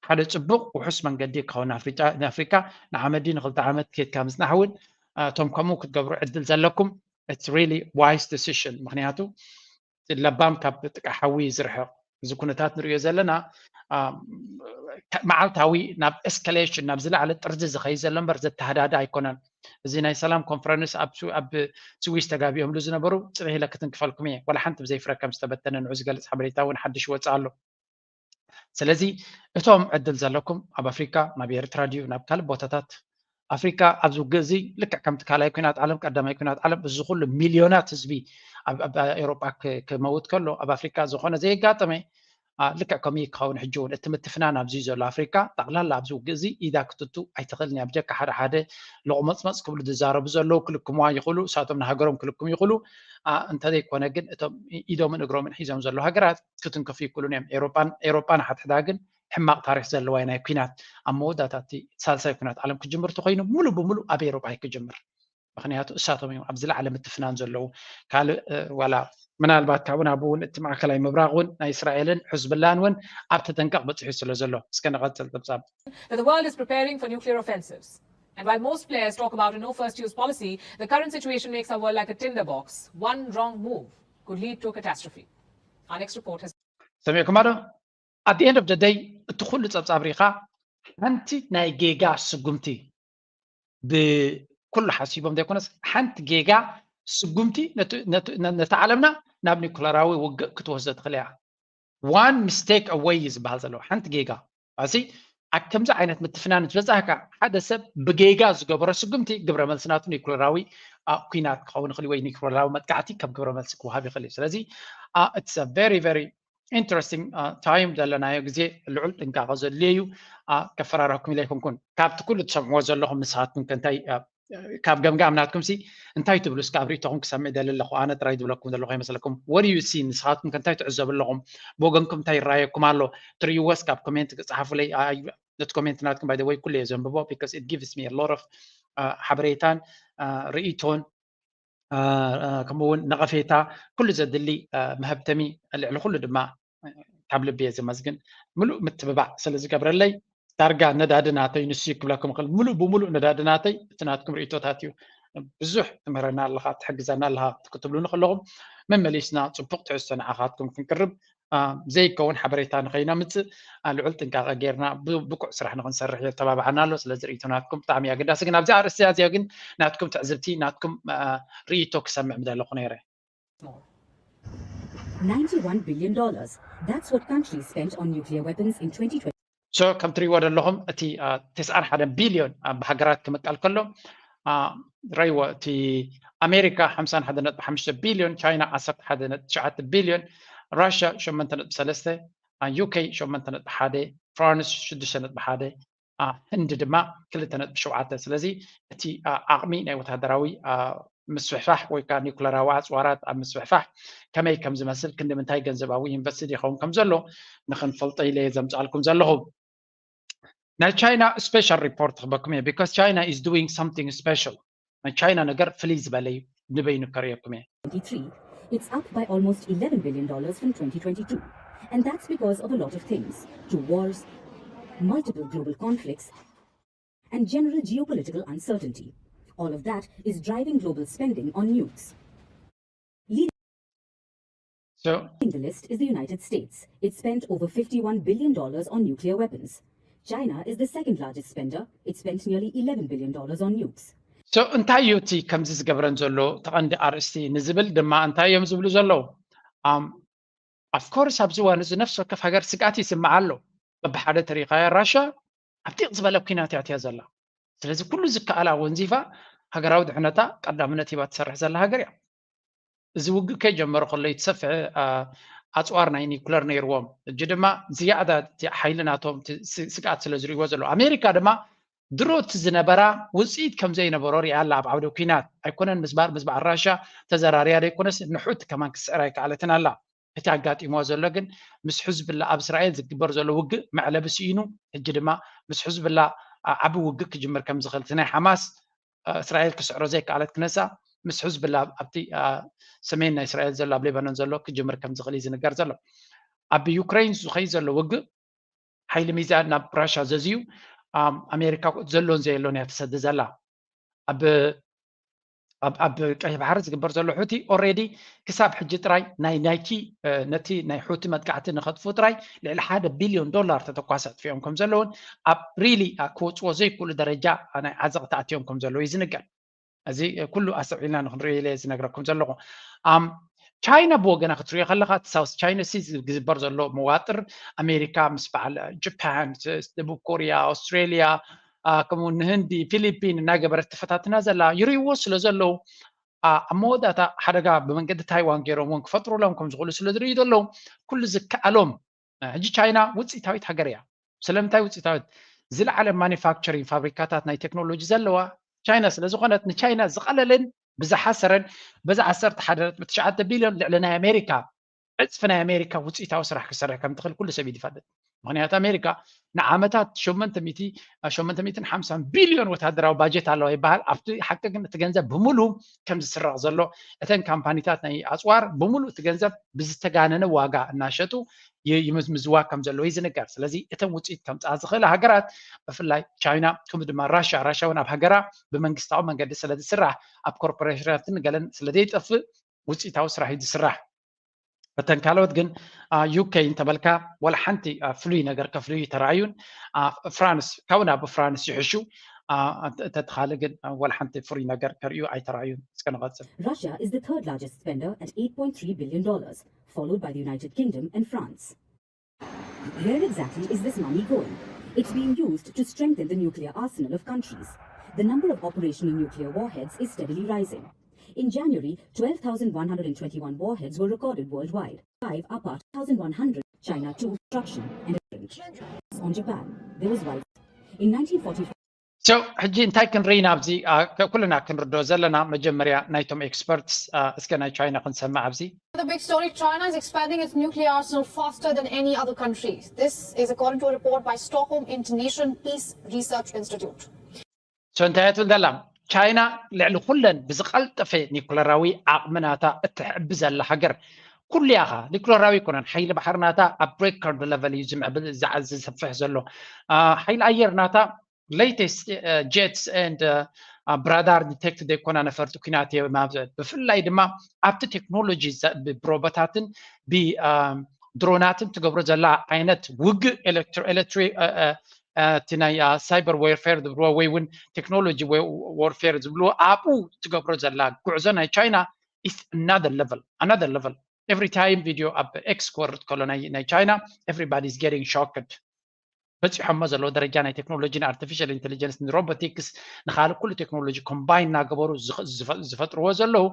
ሓደ ጽቡቕ ውሑስ መንገዲ ክኸውን ንኣፍሪቃ ንዓመት ድዩ ንክልተ ዓመት ኬድካ ምጽናሕ እውን እቶም ከምኡ ክትገብሩ ዕድል ዘለኩም it's really wise decision። ምክንያቱ ለባም ካብ ጥቃ ሓዊ ዝርሕቕ እዚ ኩነታት ንሪኦ ዘለና መዓልታዊ ናብ ኤስካሌሽን ናብ ዝለዓለ ጥርዚ ዝኸይድ ዘሎ እምበር ዘተሃዳዳ ኣይኮነን። እዚ ናይ ሰላም ኮንፈረንስ ኣብ ስዊስ ተጋቢኦምሉ ዝነበሩ ፅንሕ ኢለ ክትንክፈልኩም እየ። ዋላ ሓንቲ ብዘይ ፍረ ከም ዝተበተነ ንዑ ዝገልፅ ሓበሬታ እውን ሓድሽ ይወፅእ ኣሎ። ስለዚ እቶም ዕድል ዘለኩም ኣብ ኣፍሪካ ናብ ኤርትራ ድዩ ናብ ካልእ ቦታታት ኣፍሪካ ኣብዚ ውግእ እዚ ልክዕ ከምቲ ካልኣይ ኩናት ዓለም ቀዳማይ ኩናት ዓለም እዚ ኩሉ ሚልዮናት ህዝቢ ኣብ ኤውሮጳ ክመውት ከሎ ኣብ ኣፍሪካ ዝኾነ ዘየጋጠመ ልክዕ ከምኡ ክኸውን ሕጂ እውን እቲ ምትፍናን ኣብዚ ዘሎ ኣፍሪካ ጠቕላላ ኣብዚ ውግእ እዚ ኢዳ ክትቱ ኣይትኽእልን እያ ብጀካ ሓደ ሓደ ሎቕመፅመፅ ክብሉ ዝዛረቡ ዘለዉ ክልክምዋ ይኽእሉ እሳቶም ንሃገሮም ክልክሙ ይኽእሉ እንተዘይኮነ ግን እቶም ኢዶምን እግሮምን ሒዞም ዘለዉ ሃገራት ክትንከፉ ይክእሉን እዮም። ኤሮጳን ኤሮጳን ሓድሕዳ ግን ሕማቕ ታሪክ ዘለዋ ናይ ኩናት ኣብ መወዳእታ እቲ ሳልሳይ ኩናት ዓለም ክጅምር ተኮይኑ ሙሉ ብሙሉ ኣብ ኤሮጳ እዩ ክጅምር። ምክንያቱ እሳቶም እዮም ኣብ ዝለዓለ ምትፍናን ዘለዉ። ካልእ ዋላ ምናልባት ካብኡ ናብኡ እውን እቲ ማእከላይ ምብራቕ እውን ናይ እስራኤልን ሕዝብላን እውን ኣብ ተጠንቀቕ በፂሑ ስለ ዘሎ። እስከ ንቐፅል ፀብፃብ። That the world is preparing for nuclear offensives. And while most players talk about a no first use policy, the current situation makes our world like a tinderbox. One wrong move could lead to a catastrophe. Our next report has ሰሚዕኩማ ዶ? At the end of the day እቲ ኩሉ ፀብፃብ ሪኢኻ ሓንቲ ናይ ጌጋ ስጉምቲ ብኩሉ ሓሲቦም ዘይኮነስ ሓንቲ ጌጋ ስጉምቲ ነቲ ዓለምና ናብ ኒኩለራዊ ውግእ ክትወስዶ ትኽእል እያ። One mistake away እዩ ዝበሃል ዘሎ ሓንቲ ጌጋ ኣሲ ኣብ ከምዚ ዓይነት ምትፍናን ዝበፃህካ ሓደ ሰብ ብጌጋ ዝገበሮ ስጉምቲ ግብረ መልሲ ናቱ ኒኩለራዊ ኩናት ክኸውን ይኽእል ወይ ኒኩለራዊ መጥቃዕቲ ከም ግብረ መልሲ ክወሃብ ይኽእል እዩ። ስለዚ it's a very very interesting time ዘለናዮ ግዜ ልዑል ጥንቃቐ ዘድልዮ እዩ። ከፈራረኩም ኢለ ኣይኮንኩን። ካብቲ ኩሉ ትሰምዕዎ ዘለኹም ንስኻትኩም ከንታይ ካብ ገምጋም ናትኩም ሲ እንታይ ትብሉ እስከ ኣብ ርእይቶኹም ክሰምዕ ደሊ ኣለኹ። ኣነ ጥራይ ዝብለኩም ዘለኹ ኣይመስለኩም። What do you see ንስኻትኩም ከንታይ ትዕዘቡ ኣለኹም? ብወገንኩም እንታይ ይረኣየኩም ኣሎ? ትርእይዎ እስከ ኣብ ኮሜንት ክጽሓፉለይ። ነቲ ኮሜንት ናትኩም by the way ኩሉ እየ ዘንብቦ because it gives me a lot of ሓበሬታን ርእይቶን ከምኡ እውን ነቐፌታ ኩሉ ዘድሊ መሀብተሚ ልዕሊ ኩሉ ድማ ካብ ልቢ እየ ዘመስግን። ምሉእ ምትብባዕ ስለ ዝገብረለይ ዳርጋ ነዳዲ ናተይ ንሱ እዩ ክብለኩም ይኽእል። ምሉእ ብምሉእ ነዳዲ ናተይ እቲ ናትኩም ርእይቶታት እዩ። ብዙሕ ትምህረና ኣለኻ፣ ትሕግዘና ኣለኻ ክትብሉኒ ከለኹም መመሊስና ፅቡቕ ትሕዝቶ ንዓኻትኩም ክንቅርብ ዘይከውን ሓበሬታ ንኸይነምፅእ ልዑል ጥንቃቐ ጌርና ብቁዕ ስራሕ ንኽንሰርሕ የተባብዓና ኣሎ። ስለዚ ርእይቶ ናትኩም ብጣዕሚ ኣገዳሲ። ግን ኣብዚ ኣርእስቲ ኣዚያ ግን ናትኩም ትዕዝብቲ ናትኩም ርእይቶ ክሰምዕ ምደለኹ ነይረ። ninety-one billion dollars. That's what countries spent on nuclear weapons in twenty twenty. So ከም ትሪእዎ ዘለኹም እቲ ተስዓን ሓደን ቢልዮን ኣብ ሃገራት ክምቀል ከሎ ረይዎ እቲ ኣሜሪካ ሓምሳን ሓደ ነጥቢ ሓሙሽተ ቢልዮን፣ ቻይና ዓሰርተ ሓደ ነጥቢ ትሽዓተ ቢልዮን፣ ራሽያ ሸሞንተ ነጥቢ ሰለስተ፣ ዩኬ ሸሞንተ ነጥቢ ሓደ፣ ፍራንስ ሽዱሽተ ነጥቢ ሓደ፣ ህንዲ ድማ ክልተ ነጥቢ ሸውዓተ። ስለዚ እቲ ዓቕሚ ናይ ወታደራዊ ምስፍሕፋሕ ወይ ከዓ ኒኩለራዊ ኣፅዋራት ኣብ ምስፍሕፋሕ ከመይ ከም ዝመስል፣ ክንዲ ምንታይ ገንዘባዊ ኢንቨስትድ ይኸውን ከም ዘሎ ንክንፈልጦ ኢለ እየ ዘምፅኣልኩም ዘለኹ። ናይ ቻይና ስፔሻል ሪፖርት ክበኩም እየ፣ because China is doing something special። ናይ ቻይና ነገር ፍልይ ዝበለ እዩ፣ ንበይኑ ከርእየኩም እየ። It's up by almost eleven billion dollars from twenty twenty-two. And that's because of a lot of things. Two wars, multiple global conflicts, and general geopolitical uncertainty. All of that is driving global spending on nukes. Leading So, the list is the United States. It spent over fifty-one billion dollars on nuclear weapons. China is the second largest spender. It spent nearly eleven billion dollars on nukes. So እንታይ እዩ እቲ ከምዚ ዝገብረን ዘሎ ተቐንዲ ኣርእስቲ ንዝብል ድማ እንታይ እዮም ዝብሉ ዘለዉ? Of course ኣብዚ እዋን እዚ ነፍሲ ወከፍ ሃገር ስግኣት ይስምዓ ኣሎ። በብሓደ ተሪኻያ ራሻ ኣብ ዲቕ ዝበለ ኲናት እያ ኣትያ ዘላ። ስለዚ ኩሉ ዝከኣላ ወንዚፋ ሃገራዊ ድሕነታ ቀዳምነት ሂባ ትሰርሕ ዘላ ሃገር እያ። እዚ ውግእ ከይጀመረ ከሎ ይትሰፍሐ ኣፅዋር ናይ ኒኩለር ነይርዎም። እጂ ድማ ዝያዳ ሓይሊ ናቶም ስግኣት ስለ ዝርእይዎ ዘለዉ። ኣሜሪካ ድማ ድሮ እቲ ዝነበራ ውፅኢት ከም ዘይነበሮ ሪኣ ኣላ ኣብ ዓውደ ኲናት። ኣይኮነን ምስባር ምስባዕ ራሻ ተዘራርያ ዘይኮነስ ንሑቲ ከማን ክትስዕር ኣይከኣለትን ኣላ። እቲ ኣጋጢምዋ ዘሎ ግን ምስ ሕዝብላ ኣብ እስራኤል ዝግበር ዘሎ ውግእ መዕለቢ ስኢኑ፣ ሕጂ ድማ ምስ ሕዝብላ ዓቢ ውግእ ክጅምር ከም ዝኽእል እቲ ናይ ሓማስ እስራኤል ክስዕሮ ዘይከኣለት ክነሳ ምስ ሕዝብላ ኣብቲ ሰሜን ናይ እስራኤል ዘሎ ኣብ ሌባኖን ዘሎ ክጅምር ከም ዝኽእል እዩ ዝንገር ዘሎ። ኣብ ዩክሬን ዝኸይ ዘሎ ውግእ ሓይሊ ሚዛን ናብ ራሻ ዘዝዩ ኣሜሪካ ዘሎን ዘየሎን እያ ትሰዲ ዘላ። ኣብ ኣብ ቀይሕ ባሕሪ ዝግበር ዘሎ ሑቲ ኦሬዲ ክሳብ ሕጂ ጥራይ ናይ ናይቲ ነቲ ናይ ሑቲ መጥቃዕቲ ንኸጥፉ ጥራይ ልዕሊ ሓደ ቢልዮን ዶላር ተተኳሲ ኣጥፊኦም ከም ዘለውን ኣብ ሪሊ ክወፅዎ ዘይክእሉ ደረጃ ናይ ዓዘቕቲ ኣትዮም ከም ዘለዉ እዩ ዝንገር። እዚ ኩሉ ኣስተውዒልና ንክንሪኦ ኢለ ዝነግረኩም ዘለኹ። ቻይና ብወገና ክትሪኦ ከለካ እቲ ሳውስ ቻይና ሲ ዝግበር ዘሎ መዋጥር ኣሜሪካ ምስ በዓል ጃፓን፣ ደቡብ ኮርያ፣ ኣውስትሬልያ ከምኡ ንህንዲ ፊሊፒን እናገበረት ትፈታትና ዘላ ይርእይዎ ስለ ዘለዉ ኣብ መወዳእታ ሓደጋ ብመንገዲ ታይዋን ገይሮም እውን ክፈጥሩሎም ከም ዝኽእሉ ስለ ዝርእዩ ዘለዉ ኩሉ ዝከኣሎም ሕጂ ቻይና ውፅኢታዊት ሃገር እያ። ስለምንታይ ውፅኢታዊት? ዝለዓለ ማኒፋክቸሪንግ ፋብሪካታት ናይ ቴክኖሎጂ ዘለዋ ቻይና ስለ ዝኾነት ንቻይና ዝቐለለን ብዝሓሰረን በዚ ዓሰርተ ሓደ ነጥቢ ትሽዓተ ቢልዮን ልዕሊ ናይ ኣሜሪካ ዕፅፊ ናይ ኣሜሪካ ውፅኢታዊ ስራሕ ክሰርሕ ከም ትኽእል ኩሉ ሰብ እዩ ዝፈልጥ። ምክንያቱ ኣሜሪካ ንዓመታት ሸሞንተ ሚእቲ ሸሞንተ ሚእትን ሓምሳን ቢልዮን ወታደራዊ ባጀት ኣለዋ ይበሃል። ኣብቲ ሓቂ ግን እቲ ገንዘብ ብምሉ ከም ዝስረቕ ዘሎ እተን ካምፓኒታት ናይ ኣፅዋር ብምሉ እቲ ገንዘብ ብዝተጋነነ ዋጋ እናሸጡ ይምዝምዝዋ ከም ዘለዉ እዩ ዝንገር። ስለዚ እተን ውፅኢት ከምፅኣ ዝኽእላ ሃገራት ብፍላይ ቻይና ከምኡ ድማ ራሻ ራሻ እውን ኣብ ሃገራ ብመንግስታዊ መንገዲ ስለ ዝስራሕ ኣብ ኮርፖሬሽናትን ገለን ስለ ዘይጠፍእ ውፅኢታዊ ስራሕ እዩ ዝስራሕ። እተን ካልኦት ግን ዩኬ እንተበልካ ዋላ ሓንቲ ፍሉይ ነገር ከፍልዩ ተረኣዩን ፍራንስ ካብኡ ናብ ፍራንስ ይሕሹ ተተኻለ ግን ዋላ ሓንቲ ፍሉይ ነገር ከርእዩ ኣይተረኣዩን። እስከ ንቐፅል። Russia is the third largest spender at eight point three billion dollars, followed by the United Kingdom and France. Where exactly is this money going? It's being used to strengthen the nuclear arsenal of countries. The number of operational nuclear warheads is steadily rising. In January, twelve thousand one hundred twenty-one warheads were recorded worldwide. Five are part one thousand one hundred, China two, destruction and on Japan. There was wild in nineteen forty-five. So ሕጂ እንታይ ክንርኢ ኢና ኣብዚ ኩልና ክንርድኦ ዘለና መጀመርያ ናይቶም ኤክስፐርትስ እስከ ናይ ቻይና ክንሰምዕ ኣብዚ The big story: China is expanding its nuclear arsenal faster than any other country. This is according to a report by Stockholm International Peace Research Institute. So እንታይ ትብል ዘላ ቻይና ልዕሊ ኩለን ብዝቐልጠፈ ኒኩለራዊ ዓቕሚ ናታ እትሕቢ ዘላ ሃገር ኩሉ ያኻ ኒኩለራዊ ይኮነን ሓይሊ ባሕሪ ናታ ኣብ ሬከርድ ለቨል እዩ ዝምዕብል ዝሰፍሕ ዘሎ ሓይሊ ኣየር ናታ latest jets and ብራዳር ዲቴክት ዘይኮና ነፈርቲ ኩናት እየ ማብዘት ብፍላይ ድማ ኣብቲ ቴክኖሎጂ ብሮቦታትን ብድሮናትን ትገብሮ ዘላ ዓይነት ውግእ ኤሌክትሪክ እቲ ናይ ሳይበር ዌርፌር ዝብልዎ ወይ እውን ቴክኖሎጂ ዌርፌር ዝብልዎ ኣብኡ ትገብሮ ዘላ ጉዕዞ ናይ ቻይና is another level, another level. Every time video ኣብ ኤክስ ክወርድ ከሎ ናይ ቻይና everybody is getting shocked በፂሖሞ ዘለዎ ደረጃ ናይ ቴክኖሎጂ ን artificial intelligence ን robotics ንካልእ ኩሉ ቴክኖሎጂ ኮምባይን እናገበሩ ዝፈጥርዎ ዘለዉ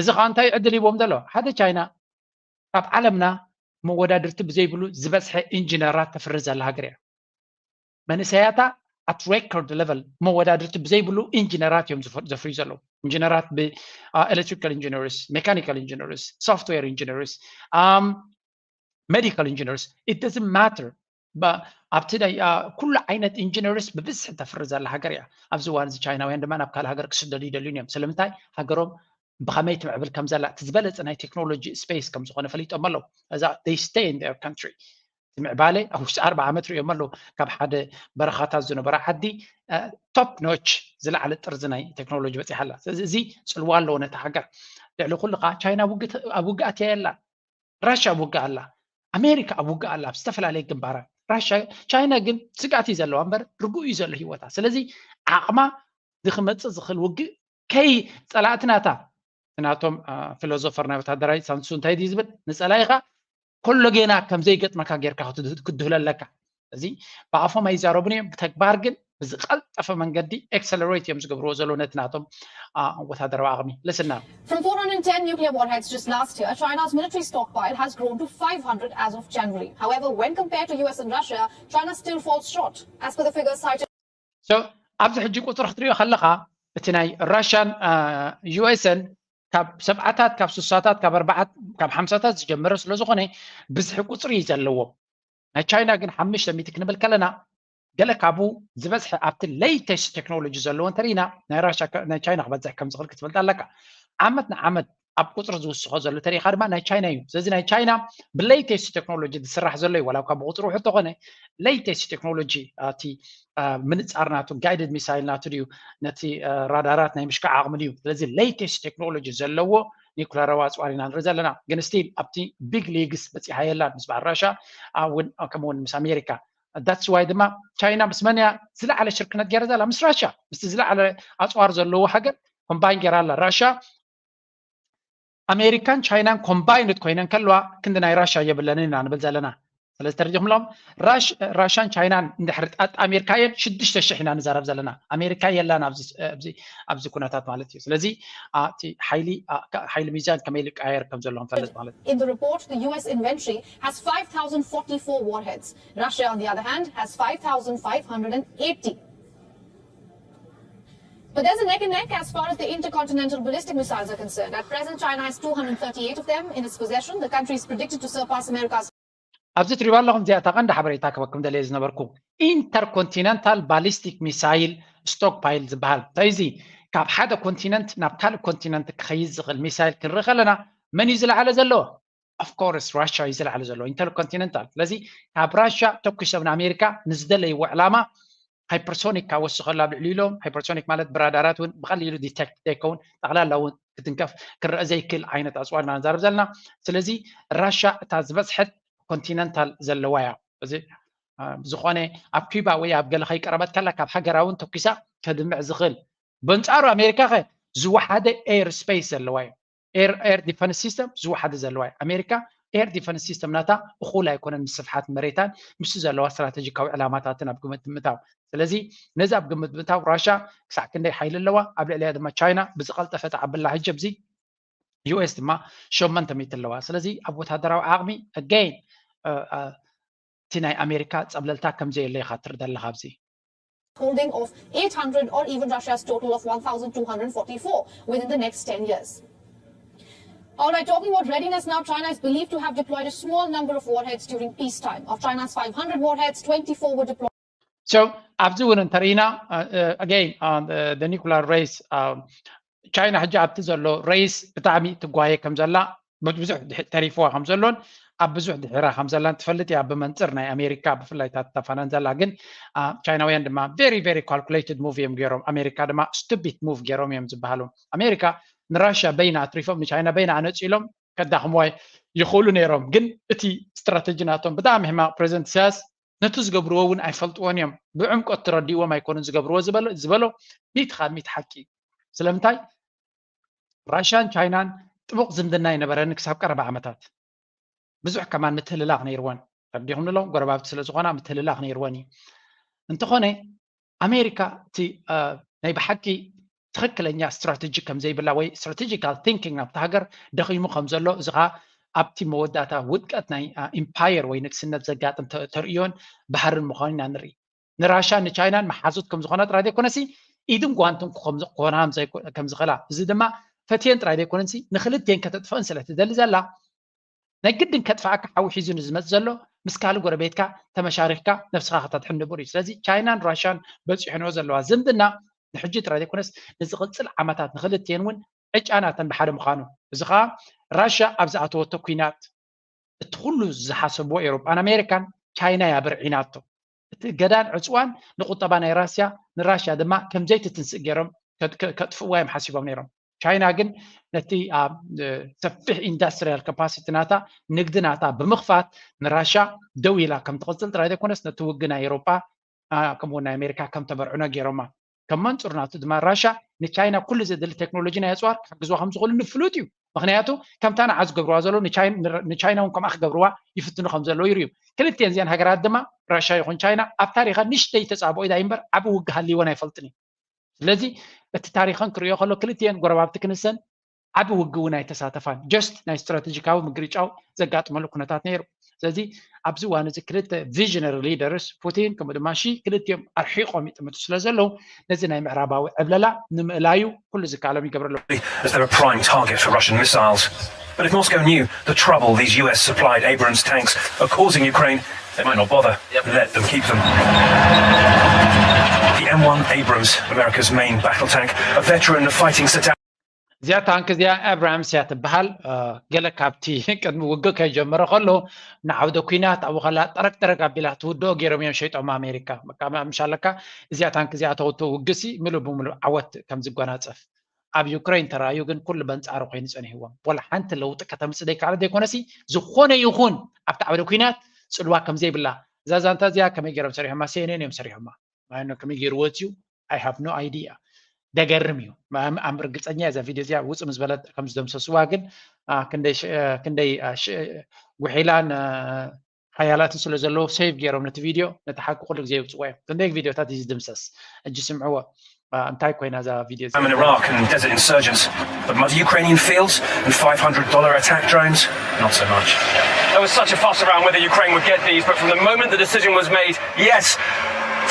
እዚ ከዓ እንታይ ዕድል ሂቦም ዘሎ ሓደ ቻይና ካብ ዓለምና መወዳድርቲ ብዘይብሉ ዝበዝሐ ኢንጂነራት ተፍሪ ዘላ ሃገር እያ። መንእሰያታ at record level መወዳድርቲ ብዘይብሉ ኢንጂነራት እዮም ዘፍርዩ ዘለዉ። ኢንጂነራት ብ electrical engineers፣ mechanical engineers፣ software engineers፣ medical engineers፣ it doesn't matter። ኣብቲ ናይ ኩሉ ዓይነት ኢንጂነርስ ብብዝሒ ተፍሪ ዘላ ሃገር እያ። ኣብዚ እዋን እዚ ቻይናውያን ድማ ናብ ካልእ ሃገር ክስደዱ ይደልዩን እዮም። ስለምንታይ? ሃገሮም ብኸመይ ትምዕብል ከም ዘላ፣ እቲ ዝበለጸ ናይ ቴክኖሎጂ ስፔስ ከም ዝኾነ ፈሊጦም ኣለዉ። እዛ they stay in their country። እቲ ምዕባለ ኣብ ውሽጢ ኣርብዓ ዓመት ርእዮም ኣለዉ። ካብ ሓደ በረኻታት ዝነበረ ዓዲ top notch ዝለዓለ ጥርዚ ናይ ቴክኖሎጂ በጺሓ ኣላ። ስለዚ እዚ ጽልዋ ኣለዎ ነታ ሃገር። ልዕሊ ኩሉ ከኣ ቻይና ኣብ ውግእ ኣትያ የላ። ራሽያ ኣብ ውግእ ኣላ። ኣሜሪካ ኣብ ውግእ ኣላ ኣብ ዝተፈላለየ ግንባራት። ራሽያ ቻይና ግን ስግኣት እዩ ዘለዋ እምበር ርጉእ እዩ ዘሎ ህይወታ። ስለዚ ዓቕማ ንክመጽእ ዝኽእል ውግእ ከይ ጸላእቲ ናታ ናቶም ፊሎዞፈር ናይ ወታደራዊ ሳንሱ እንታይ ድዩ ዝብል ንጸላኢኻ ኮሎ ጌና ከም ዘይገጥመካ ጌርካ ክትድህሎ ኣለካ። እዚ ብኣፎም ኣይዛረቡን እዮም፣ ብተግባር ግን ብዝቐልጠፈ መንገዲ accelerate እዮም ዝገብርዎ ዘለዉ ነቲ ናቶም ወታደራዊ ዓቕሚ። Listen now. From four hundred ten nuclear warheads just last year, China's military stockpile has grown to five hundred as of January. However, when compared to U S and Russia, China still falls short. As per the figures cited. So ኣብዚ ሕጂ ቁፅሪ ክትሪኦ ከለኻ እቲ ናይ ራሽያን ዩ ኤስን ካብ ሰብዓታት ካብ ስሳታት ካብ ኣርባዓት ካብ ሓምሳታት ዝጀመረ ስለ ዝኾነ ብዝሒ ቁፅሪ እዩ ዘለዎም። ናይ ቻይና ግን ሓሙሽተ ሚእቲ ክንብል ከለና ገለ ካብኡ ዝበዝሐ ኣብቲ latest ቴክኖሎጂ ዘለዎ እንተሪኢና ናይ ራሽያ ናይ ቻይና ክበዝሕ ከም ዝኽእል ክትፈልጥ ኣለካ። ዓመት ንዓመት ኣብ ቁፅሪ ዝውስኾ ዘሎ ተሪኢኻ ድማ ናይ ቻይና እዩ። ስለዚ ናይ ቻይና ብ latest ቴክኖሎጂ ዝስራሕ ዘሎ እዩ። ዋላ እኳ ብቁፅሪ ውሕድ ተኾነ latest ቴክኖሎጂ እቲ ምንፃር ናቱ guided missile ናቱ ድዩ ነቲ ራዳራት ናይ ምሽካዕ ዓቕሚ ድዩ? ስለዚ latest ቴክኖሎጂ ዘለዎ ኒኩለራዊ ኣፅዋር ኢና ንርኢ ዘለና። ግን still ኣብቲ big leagues በፂሓ የላን ምስ በዓል ራሻ እውን ከምኡውን ምስ ኣሜሪካ። That's why ድማ ቻይና ምስ መን እያ ዝለዓለ ሽርክነት ገይራ ዘላ? ምስ ራሻ ምስቲ ዝለዓለ ኣፅዋር ዘለዎ ሃገር ኮምባይን ገይራ ኣላ። ራሻ ኣሜሪካን ቻይናን ኮምባይንድ ኮይነን ከለዋ ክንዲ ናይ ራሻ የብለንን ኢና ንብል ዘለና። ስለዚ ተረዲኹምሎም ራሻን ቻይናን እንድሕር ኣጣሚርካየን ሽዱሽተ ሽሕ ኢና ንዛረብ ዘለና። ኣሜሪካ የላን ኣብዚ ኩነታት ማለት እዩ። ስለዚ እቲ ሓይሊ ሓይሊ ሚዛን ከመይ ልቀያየር ከም ዘሎ ንፈልጥ ማለት እዩ። In the report, the U S inventory has five thousand forty-four warheads. Russia, on the other hand, has five thousand five hundred eighty. But there's a neck and neck as far as the intercontinental ballistic missiles are concerned. At present, China has two hundred thirty-eight of them in its possession. The country is predicted to surpass America's ኣብዚ ትሪባ ኣለኹም እዚኣ እታ ቀንዲ ሓበሬታ ክበኩም ደልየ ዝነበርኩ intercontinental ballistic missile stockpile ዝበሃል እንታይ እዚ ካብ ሓደ ኮንቲነንት ናብ ካልእ ኮንቲነንት ክኸይድ ዝኽእል ሚሳይል ክንርኢ ከለና መን እዩ ዝለዓለ ዘሎ? Of course ራሻ እዩ ዝለዓለ ዘሎ intercontinental። ስለዚ ካብ ራሻ ተኩሶም ንኣሜሪካ ንዝደለይዎ ዕላማ ሃይፐርሶኒክ ካብ ወስኸሉ ኣብ ልዕሊ ኢሎም ሃይፐርሶኒክ ማለት ብራዳራት እውን ብቐሊሉ ዲቴክት ዘይከውን ጠቕላላ እውን ክትንከፍ ክረአ ዘይክእል ዓይነት ኣፅዋር ኢና ንዛረብ ዘለና። ስለዚ ራሻ እታ ዝበዝሐት ኮንቲነንታል ዘለዋ እያ። እዚ ዝኾነ ኣብ ኪባ ወይ ኣብ ገለ ከይቀረበት ከላ ካብ ሃገራውን ተኩሳ ከድምዕ ዝኽእል። በንፃሩ ኣሜሪካ ከ ዝወሓደ ኤር ስፔስ ዘለዋ እዩ። ኤር ኤር ዲፈንስ ሲስተም ዝወሓደ ዘለዋ እዩ። ኣሜሪካ ኤር ዲፈንስ ሲስተም ናታ እኹል ኣይኮነን ምስ ስፍሓት መሬታን ምስ ዘለዋ ስትራቴጂካዊ ዕላማታትን ኣብ ግምት ምእታው። ስለዚ ነዚ ኣብ ግምት ምእታው ራሻ ክሳዕ ክንደይ ሓይሊ ኣለዋ፣ ኣብ ልዕሊያ ድማ ቻይና ብዝቐልጠፈ ትዓብላ ሕጂ ኣብዚ ዩ ኤስ ድማ ሸሞንተ ሚእቲ ኣለዋ። ስለዚ ኣብ ወታደራዊ ዓቕሚ ኣገይን እቲ ናይ ኣሜሪካ ፀብለልታ ከም ዘየለ ኢኻ ትርኢ ዘለኻ ኣብዚ። Holding of eight hundred or even Russia's total of one thousand two hundred forty-four within the next ten years. All right, talking about readiness now, China is believed to have deployed a small number of warheads during peacetime. Of China's five hundred warheads, twenty-four were deployed. So ኣብዚ እውን እንተርኢና again the nuclear race ቻይና ሕጂ ኣብቲ ዘሎ ሬስ ብጣዕሚ ትጓየ ከም ዘላ ብዙሕ ተሪፍዋ ከም ዘሎን ኣብ ብዙሕ ድሒራ ከም ዘላን ትፈልጥ እያ። ብመንፅር ናይ ኣሜሪካ ብፍላይ ታተፋናን ዘላ ግን ቻይናውያን ድማ very very calculated move እዮም ገይሮም። ኣሜሪካ ድማ stupid move ገይሮም እዮም ዝበሃሉ። ኣሜሪካ ንራሽያ በይና ኣትሪፎም ንቻይና በይና ኣነፂሎም ከዳኽምዋ ይኽእሉ ነይሮም። ግን እቲ ስትራተጂ ናቶም ብጣዕሚ ሕማቕ ፕሬዚደንት ኢሳያስ ነቲ ዝገብርዎ እውን ኣይፈልጥዎን እዮም። ብዕምቆት ተረዲእዎም ኣይኮኑን ዝገብርዎ ዝበሎ ሚእቲ ካብ ሚእቲ ሓቂ። ስለምንታይ ራሽያን ቻይናን ጥቡቕ ዝምድና ኣይነበረን ክሳብ ቀረባ ዓመታት። ብዙሕ ከማን ምትህልላኽ ነይርወን። ተረዲኹም ንሎም ጎረባብቲ ስለ ዝኾና ምትህልላኽ ነይርወን እዩ። እንተኾነ ኣሜሪካ እቲ ናይ ብሓቂ ትኽክለኛ ስትራተጂ ከም ዘይብላ ወይ ስትራቴጂካል ቲንኪንግ ናብቲ ሃገር ደኺሙ ከም ዘሎ እዚ ኸዓ ኣብቲ መወዳእታ ውድቀት ናይ ኢምፓየር ወይ ንግስነት ዘጋጥም ተርእዮን ባህርን ምዃኑ ኢና ንርኢ። ንራሻን ንቻይናን መሓዙት ከም ዝኾና ጥራይ ዘይኮነሲ ኢድን ጓንትን ክኾና ከም ዝኽእላ፣ እዚ ድማ ፈትየን ጥራይ ዘይኮነሲ ንክልቴን ከተጥፍአን ስለ ትደሊ ዘላ ናይ ግድን ከጥፍኣካ ሓዊ ሒዙ ንዝመፅ ዘሎ ምስ ካልእ ጎረቤትካ ተመሻሪኽካ ነብስኻ ከተድሕን ንቡር እዩ። ስለዚ ቻይናን ራሻን በፂሕንኦ ዘለዋ ዝምድና ንሕጂ ጥራይ ዘይኮነስ ንዝቕፅል ዓመታት ንክልትኤን እውን ዕጫ ናተን ብሓደ ምዃኑ፣ እዚ ከዓ ራሻ ኣብ ዝኣተወቶ ኲናት እቲ ኩሉ ዝሓሰብዎ ኤውሮጳን ኣሜሪካን ቻይና እያ ብርዒናቶ። እቲ እገዳን ዕፅዋን ንቁጠባ ናይ ራስያ ንራሽያ ድማ ከምዘይትትንስእ ገይሮም ከጥፍእዋ እዮም ሓሲቦም ነይሮም። ቻይና ግን ነቲ ሰፊሕ ኢንዳስትሪያል ካፓሲቲ ናታ ንግዲ ናታ ብምኽፋት ንራሻ ደው ኢላ ከም ትቕፅል ጥራይ ዘይኮነስ ነቲ ውግእ ናይ ኤውሮጳ ከምኡ ናይ ኣሜሪካ ከም ተበርዕኖ ገይሮማ። ከም መንፅር ናቱ ድማ ራሻ ንቻይና ኩሉ ዘድሊ ቴክኖሎጂ ናይ ኣፅዋር ክሕግዝዋ ከም ዝኽእሉ ፍሉጥ እዩ። ምክንያቱ ከምታ ንዓ ዝገብርዋ ዘለዉ ንቻይና እውን ከምኣ ክገብርዋ ይፍትኑ ከም ዘለዉ ይርእዩ። ክልቲኤን እዚኣን ሃገራት ድማ ራሻ ይኹን ቻይና ኣብ ታሪኸን ንሽተይ ተፃብኦ ኢዳ እምበር ዓቢ ውግእ ሃልይወን ኣይፈልጥን እዩ። ስለዚ እቲ ታሪኸን ክርእዮ ከሎ ክልቲኤን ጎረባብቲ ክንሰን ዓቢ ውግእ እውን ኣይተሳተፋን። ጀስት ናይ ስትራቴጂካዊ ምግርጫው ዘጋጥመሉ ኩነታት ነይሩ። ስለዚ ኣብዚ እዋን እዚ ክልተ ቪዥነሪ ሊደርስ ፑቲን ከምኡ ድማ ሺ ክልቲኦም ኣርሒቖም ይጥምቱ ስለ ዘለዉ ነዚ ናይ ምዕራባዊ ዕብለላ ንምእላዩ ኩሉ ዝከኣሎም ይገብሩ ኣለዉ። As they're a prime target for Russian missiles. But if Moscow knew the trouble these U S supplied Abrams tanks are causing Ukraine, they might not bother and let them keep them. The M one Abrams, America's main battle tank, a veteran of fighting Saddam. እዚኣ ታንክ እዚኣ ኣብራምስ እያ ትበሃል። ገለ ካብቲ ቅድሚ ውግእ ከይጀመረ ከሎ ንዓውደ ኲናት ኣብኡ ከላ ጠረቅ ጠረቅ ኣቢላ ትውድኦ ገይሮም እዮም ሸይጦም ኣሜሪካ። ምሻለካ እዚኣ ታንክ እዚኣ ተውቶ ውግሲ ምሉእ ብምሉእ ዓወት ከም ዝጎናፀፍ ኣብ ዩክሬን ተራእዩ ግን ኩሉ በንፃሩ ኮይኑ ፀኒሕዎም። ወላ ሓንቲ ለውጢ ከተምፅእ ዘይከኣለት ዘይኮነሲ ዝኾነ ይኹን ኣብቲ ዓውደ ኲናት ፅልዋ ከም ዘይብላ እዛ ዛንታ እዚኣ ከመይ ገይሮም ሰሪሖማ? ሲ ኤን ኤን እዮም ሰሪሖማ። ማይኖ ከመይ ገይሩ ወፅዩ? I have no idea። ደገርም እዩ። ኣም ርግፀኛ እዛ ቪድዮ እዚኣ ውፅእ ምስ በለት ከም ዝደምሰስዋ ግን ክንደይ ጉሒላን ሓያላትን ስለ ዘለዉ ሴቭ ገይሮም ነቲ ቪድዮ ነቲ ሓቂ ኩሉ ግዜ የውፅዎ እዮም። ክንደይ ቪድዮታት እዩ ዝድምሰስ? ሕጂ ስምዕዎ። እንታይ ኮይና እዛ ቪድዮ እዚኣ? Famine in Iraq and desert insurgents, but muddy Ukrainian fields and five hundred dollar attack drones? Not so much. There was such a fuss around whether Ukraine would get these, but from the moment the decision was made, yes,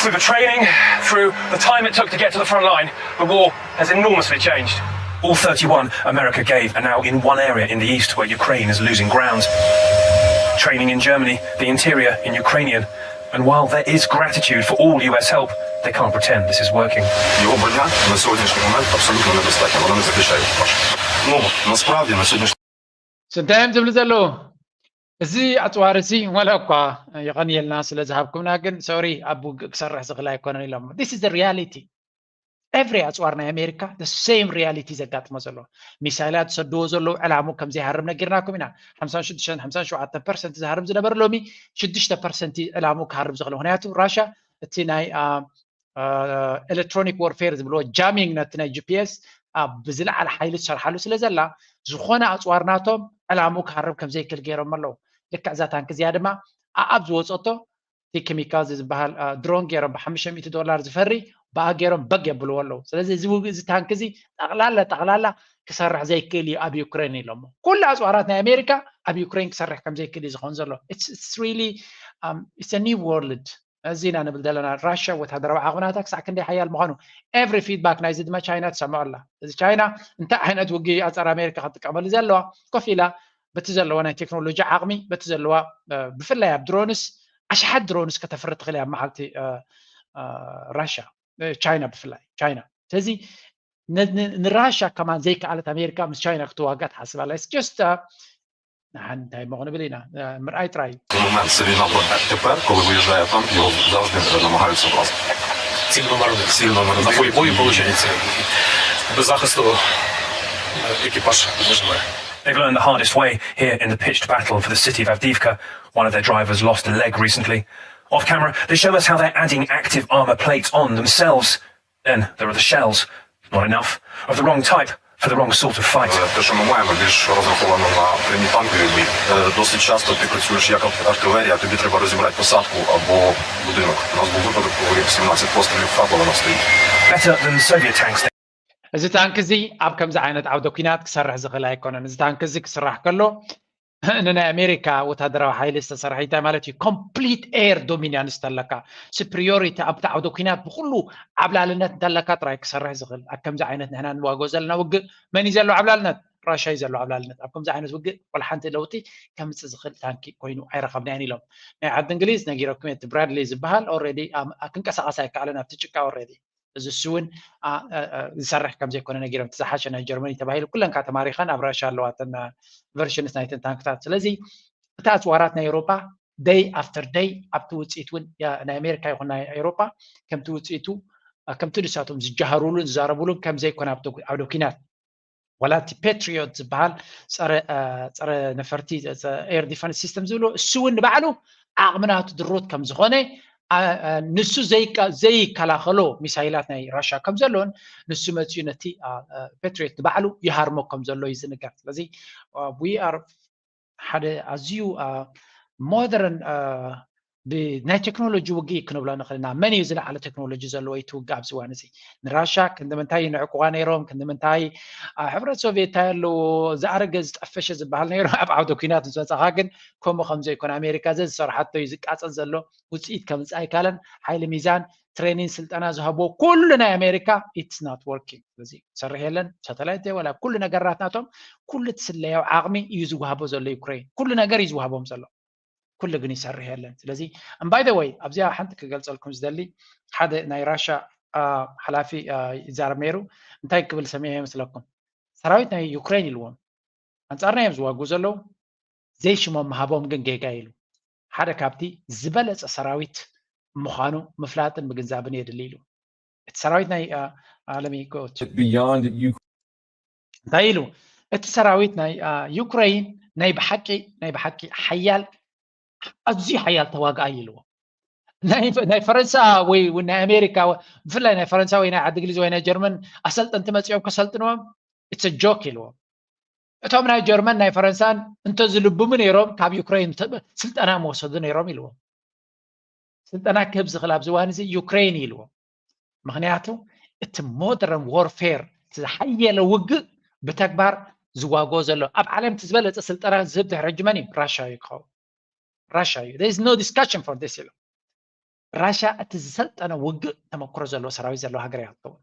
through the training, through the time it took to get to the front line, the war has enormously changed. All thirty-one America gave are now in one area in the east where Ukraine is losing ground. Training in Germany, the interior in Ukrainian. And while there is gratitude for all U S help, they can't pretend this is working. Його броня на сьогоднішній момент абсолютно недостатня, вона не захищає екіпаж. Ну, насправді на сьогоднішній እንታይ እዮም ዝብሉ ዘለዉ? እዚ ኣፅዋር እዚ ወላ እኳ የቐንየልና ስለ ዝሃብኩምና ግን ሶሪ ኣብ ውግእ ክሰርሕ ዝኽእል ኣይኮነን ኢሎም። This is the reality. Every ኣፅዋር ናይ ኣሜሪካ the same reality ዘጋጥሞ ዘሎ ሚሳይላት ዝሰድዎ ዘለዉ ዕላሙ ከም ዘይሃርም ነጊርናኩም ኢና። ሓምሳን ሽዱሽተን ሓምሳን ሸውዓተን ፐርሰንት ዝሃርም ዝነበረ ሎሚ ሽዱሽተ ፐርሰንት ዕላሙ ክሃርም ዝኽእል ምክንያቱ ራሻ እቲ ናይ ኤሌክትሮኒክ ወርፌር ዝብልዎ ጃሚንግ ነቲ ናይ ጂ ፒ ኤስ ኣብ ብዝለዓለ ሓይሊ ትሰርሓሉ ስለ ዘላ ዝኾነ ኣፅዋር ናቶም ዕላሙ ክሃርም ከም ዘይክእል ገይሮም ኣለዉ። ልክዕ እዛ ታንክ እዚኣ ድማ ኣኣብ ዝወፀቶ እቲ ኬሚካል እዚ ዝበሃል ድሮን ገይሮም ብሓሙሽተ ሚእቲ ዶላር ዝፈሪ ብኣ ገይሮም በግ የብልዎ ኣለዉ። ስለዚ እዚ ታንክ እዚ ጠቕላላ ጠቕላላ ክሰርሕ ዘይክእል እዩ ኣብ ዩክሬን ኢሎሞ። ኩሉ ኣፅዋራት ናይ ኣሜሪካ ኣብ ዩክሬን ክሰርሕ ከም ዘይክእል እዩ ዝኾን ዘሎ። It's really it's a new world። እዚ ኢና ንብል ዘለና ራሽያ ወታደራዊ ዓቕምናታ ክሳዕ ክንደይ ሓያል ምዃኑ ኤቭሪ ፊድባክ ናይዚ ድማ ቻይና ትሰምዖ ኣላ። እዚ ቻይና እንታይ ዓይነት ውግእ ኣንጻር ኣሜሪካ ክትጥቀመሉ ዘለዋ ኮፍ ኢላ በቲ ዘለዋ ናይ ቴክኖሎጂ ዓቕሚ በቲ ዘለዋ ብፍላይ ኣብ ድሮንስ ኣሽሓት ድሮንስ ከተፍሪ ትኽእል እያ ኣብ መዓልቲ ራሽያ ቻይና ብፍላይ ቻይና። ስለዚ ንራሽያ ከማን ዘይከኣለት ኣሜሪካ ምስ ቻይና ክትዋጋእ ትሓስብ ኣላ። It's just ንሓን እንታይ እሞ ክንብል ኢና ምርኣይ ጥራይ እዩ። Момент собі набрати. Тепер, коли виїжджає танк, його завжди намагаються вразити. Ціль номер один. Ціль номер один. Бої получається. Без захисту екіпаж виживає. They've learned the hardest way here in the pitched battle for the city of Avdiivka. One of their drivers lost a leg recently. Off camera, they show us how they're adding active armor plates on themselves. Then there are the shells. Not enough. Of the wrong type, for the wrong sort of fight. Те, що ми маємо, більш розраховано на прямі танкові бої. Е, Досить часто ти працюєш як арт- артилерія, тобі треба розібрати посадку або будинок. У нас був випадок, коли сімнадцять пострілів втрапило на стоїть. Better than Soviet tanks. እዚ ታንክ እዚ ኣብ ከምዚ ዓይነት ዓውደ ኲናት ክሰርሕ ዝኽእል ኣይኮነን። እዚ ታንክ እዚ ክስራሕ ከሎ ንናይ ኣሜሪካ ወታደራዊ ሓይሊ ዝተሰርሐ እንታይ ማለት እዩ? ኮምፕሊት ኤር ዶሚናንስ እንተለካ፣ ስፕሪዮሪቲ ኣብቲ ዓውደ ኩናት ብኩሉ ዓብላልነት እንተለካ ጥራይ ክሰርሕ ዝኽእል። ኣብ ከምዚ ዓይነት ንሕና ንዋጎ ዘለና ውግእ መን እዩ ዘለዎ ዓብላልነት? ራሻ እዩ ዘለዎ ዓብላልነት። ኣብ ከምዚ ዓይነት ውግእ ወላ ሓንቲ ለውጢ ከምፅእ ዝኽእል ታንኪ ኮይኑ ኣይረኸብናዮን ኢሎም። ናይ ዓዲ እንግሊዝ ነጊረኩም እቲ ብራድሊ ዝበሃል ኦልሬዲ ክንቀሳቐስ ኣይከኣለን ኣብቲ ጭቃ ኦልሬዲ። እዚ እሱ እውን ዝሰርሕ ከም ዘይኮነ ነጊሮም። እቲ ዝሓሸ ናይ ጀርመኒ ተባሂሉ ኩለን ከዓ ተማሪኸን ኣብ ራሻ ኣለዋ እተን ቨርሽንስ ናይተን ታንክታት። ስለዚ እቲ ኣፅዋራት ናይ ኤውሮጳ ደይ ኣፍተር ደይ ኣብቲ ውፅኢት እውን ናይ ኣሜሪካ ይኹን ናይ ኤውሮጳ ከምቲ ውፅኢቱ ከምቲ ንሳቶም ዝጃሃሩሉን ዝዛረቡሉን ከም ዘይኮነ ኣብቲ ዓውደ ኩናት ዋላ እቲ ፔትሪዮት ዝበሃል ፀረ ነፈርቲ ኤር ዲፈንስ ሲስተም ዝብሎ እሱ እውን ንባዕሉ ዓቕሚ ናቱ ድሩት ከም ዝኾነ ንሱ ዘይከላኸሎ ሚሳይላት ናይ ራሻ ከም ዘሎን ንሱ መፅኡ ነቲ ፔትሪዮት ንባዕሉ ይሃርሞ ከም ዘሎ እዩ ዝንገር። ስለዚ ሓደ ኣዝዩ ሞደርን ብናይ ቴክኖሎጂ ውግእ ክንብሎ ንኽእል ኢና። መን እዩ ዝለዓለ ቴክኖሎጂ ዘለዎ እቲ ውግእ ኣብዚ እዋን እዚ? ንራሻ ክንዲ ምንታይ ንዕቁባ ነይሮም? ክንዲ ምንታይ ኣብ ሕብረት ሶቪየት እንታይ ኣለዎ? ዝኣረገ ዝጠፈሸ ዝበሃል ነይሩ ኣብ ዓውደ ኩናት ምስ መጻኻ ግን ከምኡ ከም ዘይኮነ ኣሜሪካ ዘዝሰርሓቶ እዩ ዝቃጸል ዘሎ። ውፅኢት ከምፅእ ኣይካለን። ሓይሊ ሚዛን ትሬኒን ስልጠና ዝሃብዎ ኩሉ ናይ ኣሜሪካ it's not working። ስለዚ ሰርሕ የለን ሳተላይት ወላ ኩሉ ነገራት ናቶም ኩሉ እቲ ስለያዊ ዓቕሚ እዩ ዝወሃቦ ዘሎ ዩክሬን ኩሉ ነገር እዩ ዝወሃቦም ዘሎ ኩሉ ግን ይሰርሕ የለን። ስለዚ እምባይ ወይ ኣብዚኣ ሓንቲ ክገልፀልኩም ዝደሊ ሓደ ናይ ራሻ ሓላፊ ይዛረብ ነይሩ። እንታይ ክብል ሰሚዐ ይመስለኩም? ሰራዊት ናይ ዩክሬን ኢልዎም ኣንፃርና እዮም ዝዋጉ ዘለዉ ዘይሽሞም ምሃቦም ግን ጌጋ ኢሉ ሓደ ካብቲ ዝበለፀ ሰራዊት ምዃኑ ምፍላጥን ምግንዛብን የድሊ ኢሉ። እቲ ሰራዊት ናይ ኣለሚ beyond you እንታይ ኢሉ? እቲ ሰራዊት ናይ ዩክሬን ናይ ብሓቂ ናይ ብሓቂ ሓያል ኣዝዩ ሓያል ተዋጋኣይ ኢልዎ። ናይ ፈረንሳ ወይ ናይ ኣሜሪካ ብፍላይ ናይ ፈረንሳ ወይ ናይ ዓዲ እንግሊዝ ወይ ናይ ጀርመን ኣሰልጠንቲ መፂኦም ከሰልጥንዎም it's a joke ኢልዎም። እቶም ናይ ጀርመን ናይ ፈረንሳን እንተዝልብሙ ነይሮም ካብ ዩክሬን ስልጠና መወሰዱ ነይሮም ኢልዎም። ስልጠና ክህብ ዝኽእል ኣብዚ እዋን እዚ ዩክሬን ኢልዎም። ምክንያቱ እቲ ሞደርን ዎርፌር ዝሓየለ ውግእ ብተግባር ዝዋግኦ ዘሎ ኣብ ዓለም እቲ ዝበለፀ ስልጠና ዝህብ ድሕሪ ሕጂ መን እዩ? ራሻ እዩ ክኸውን። ራሻ እዩ there is no discussion for this ኢሎም። ራሻ እቲ ዝሰልጠነ ውግእ ተመክሮ ዘለዎ ሰራዊት ዘለዎ ሃገር እያ ክትከውን።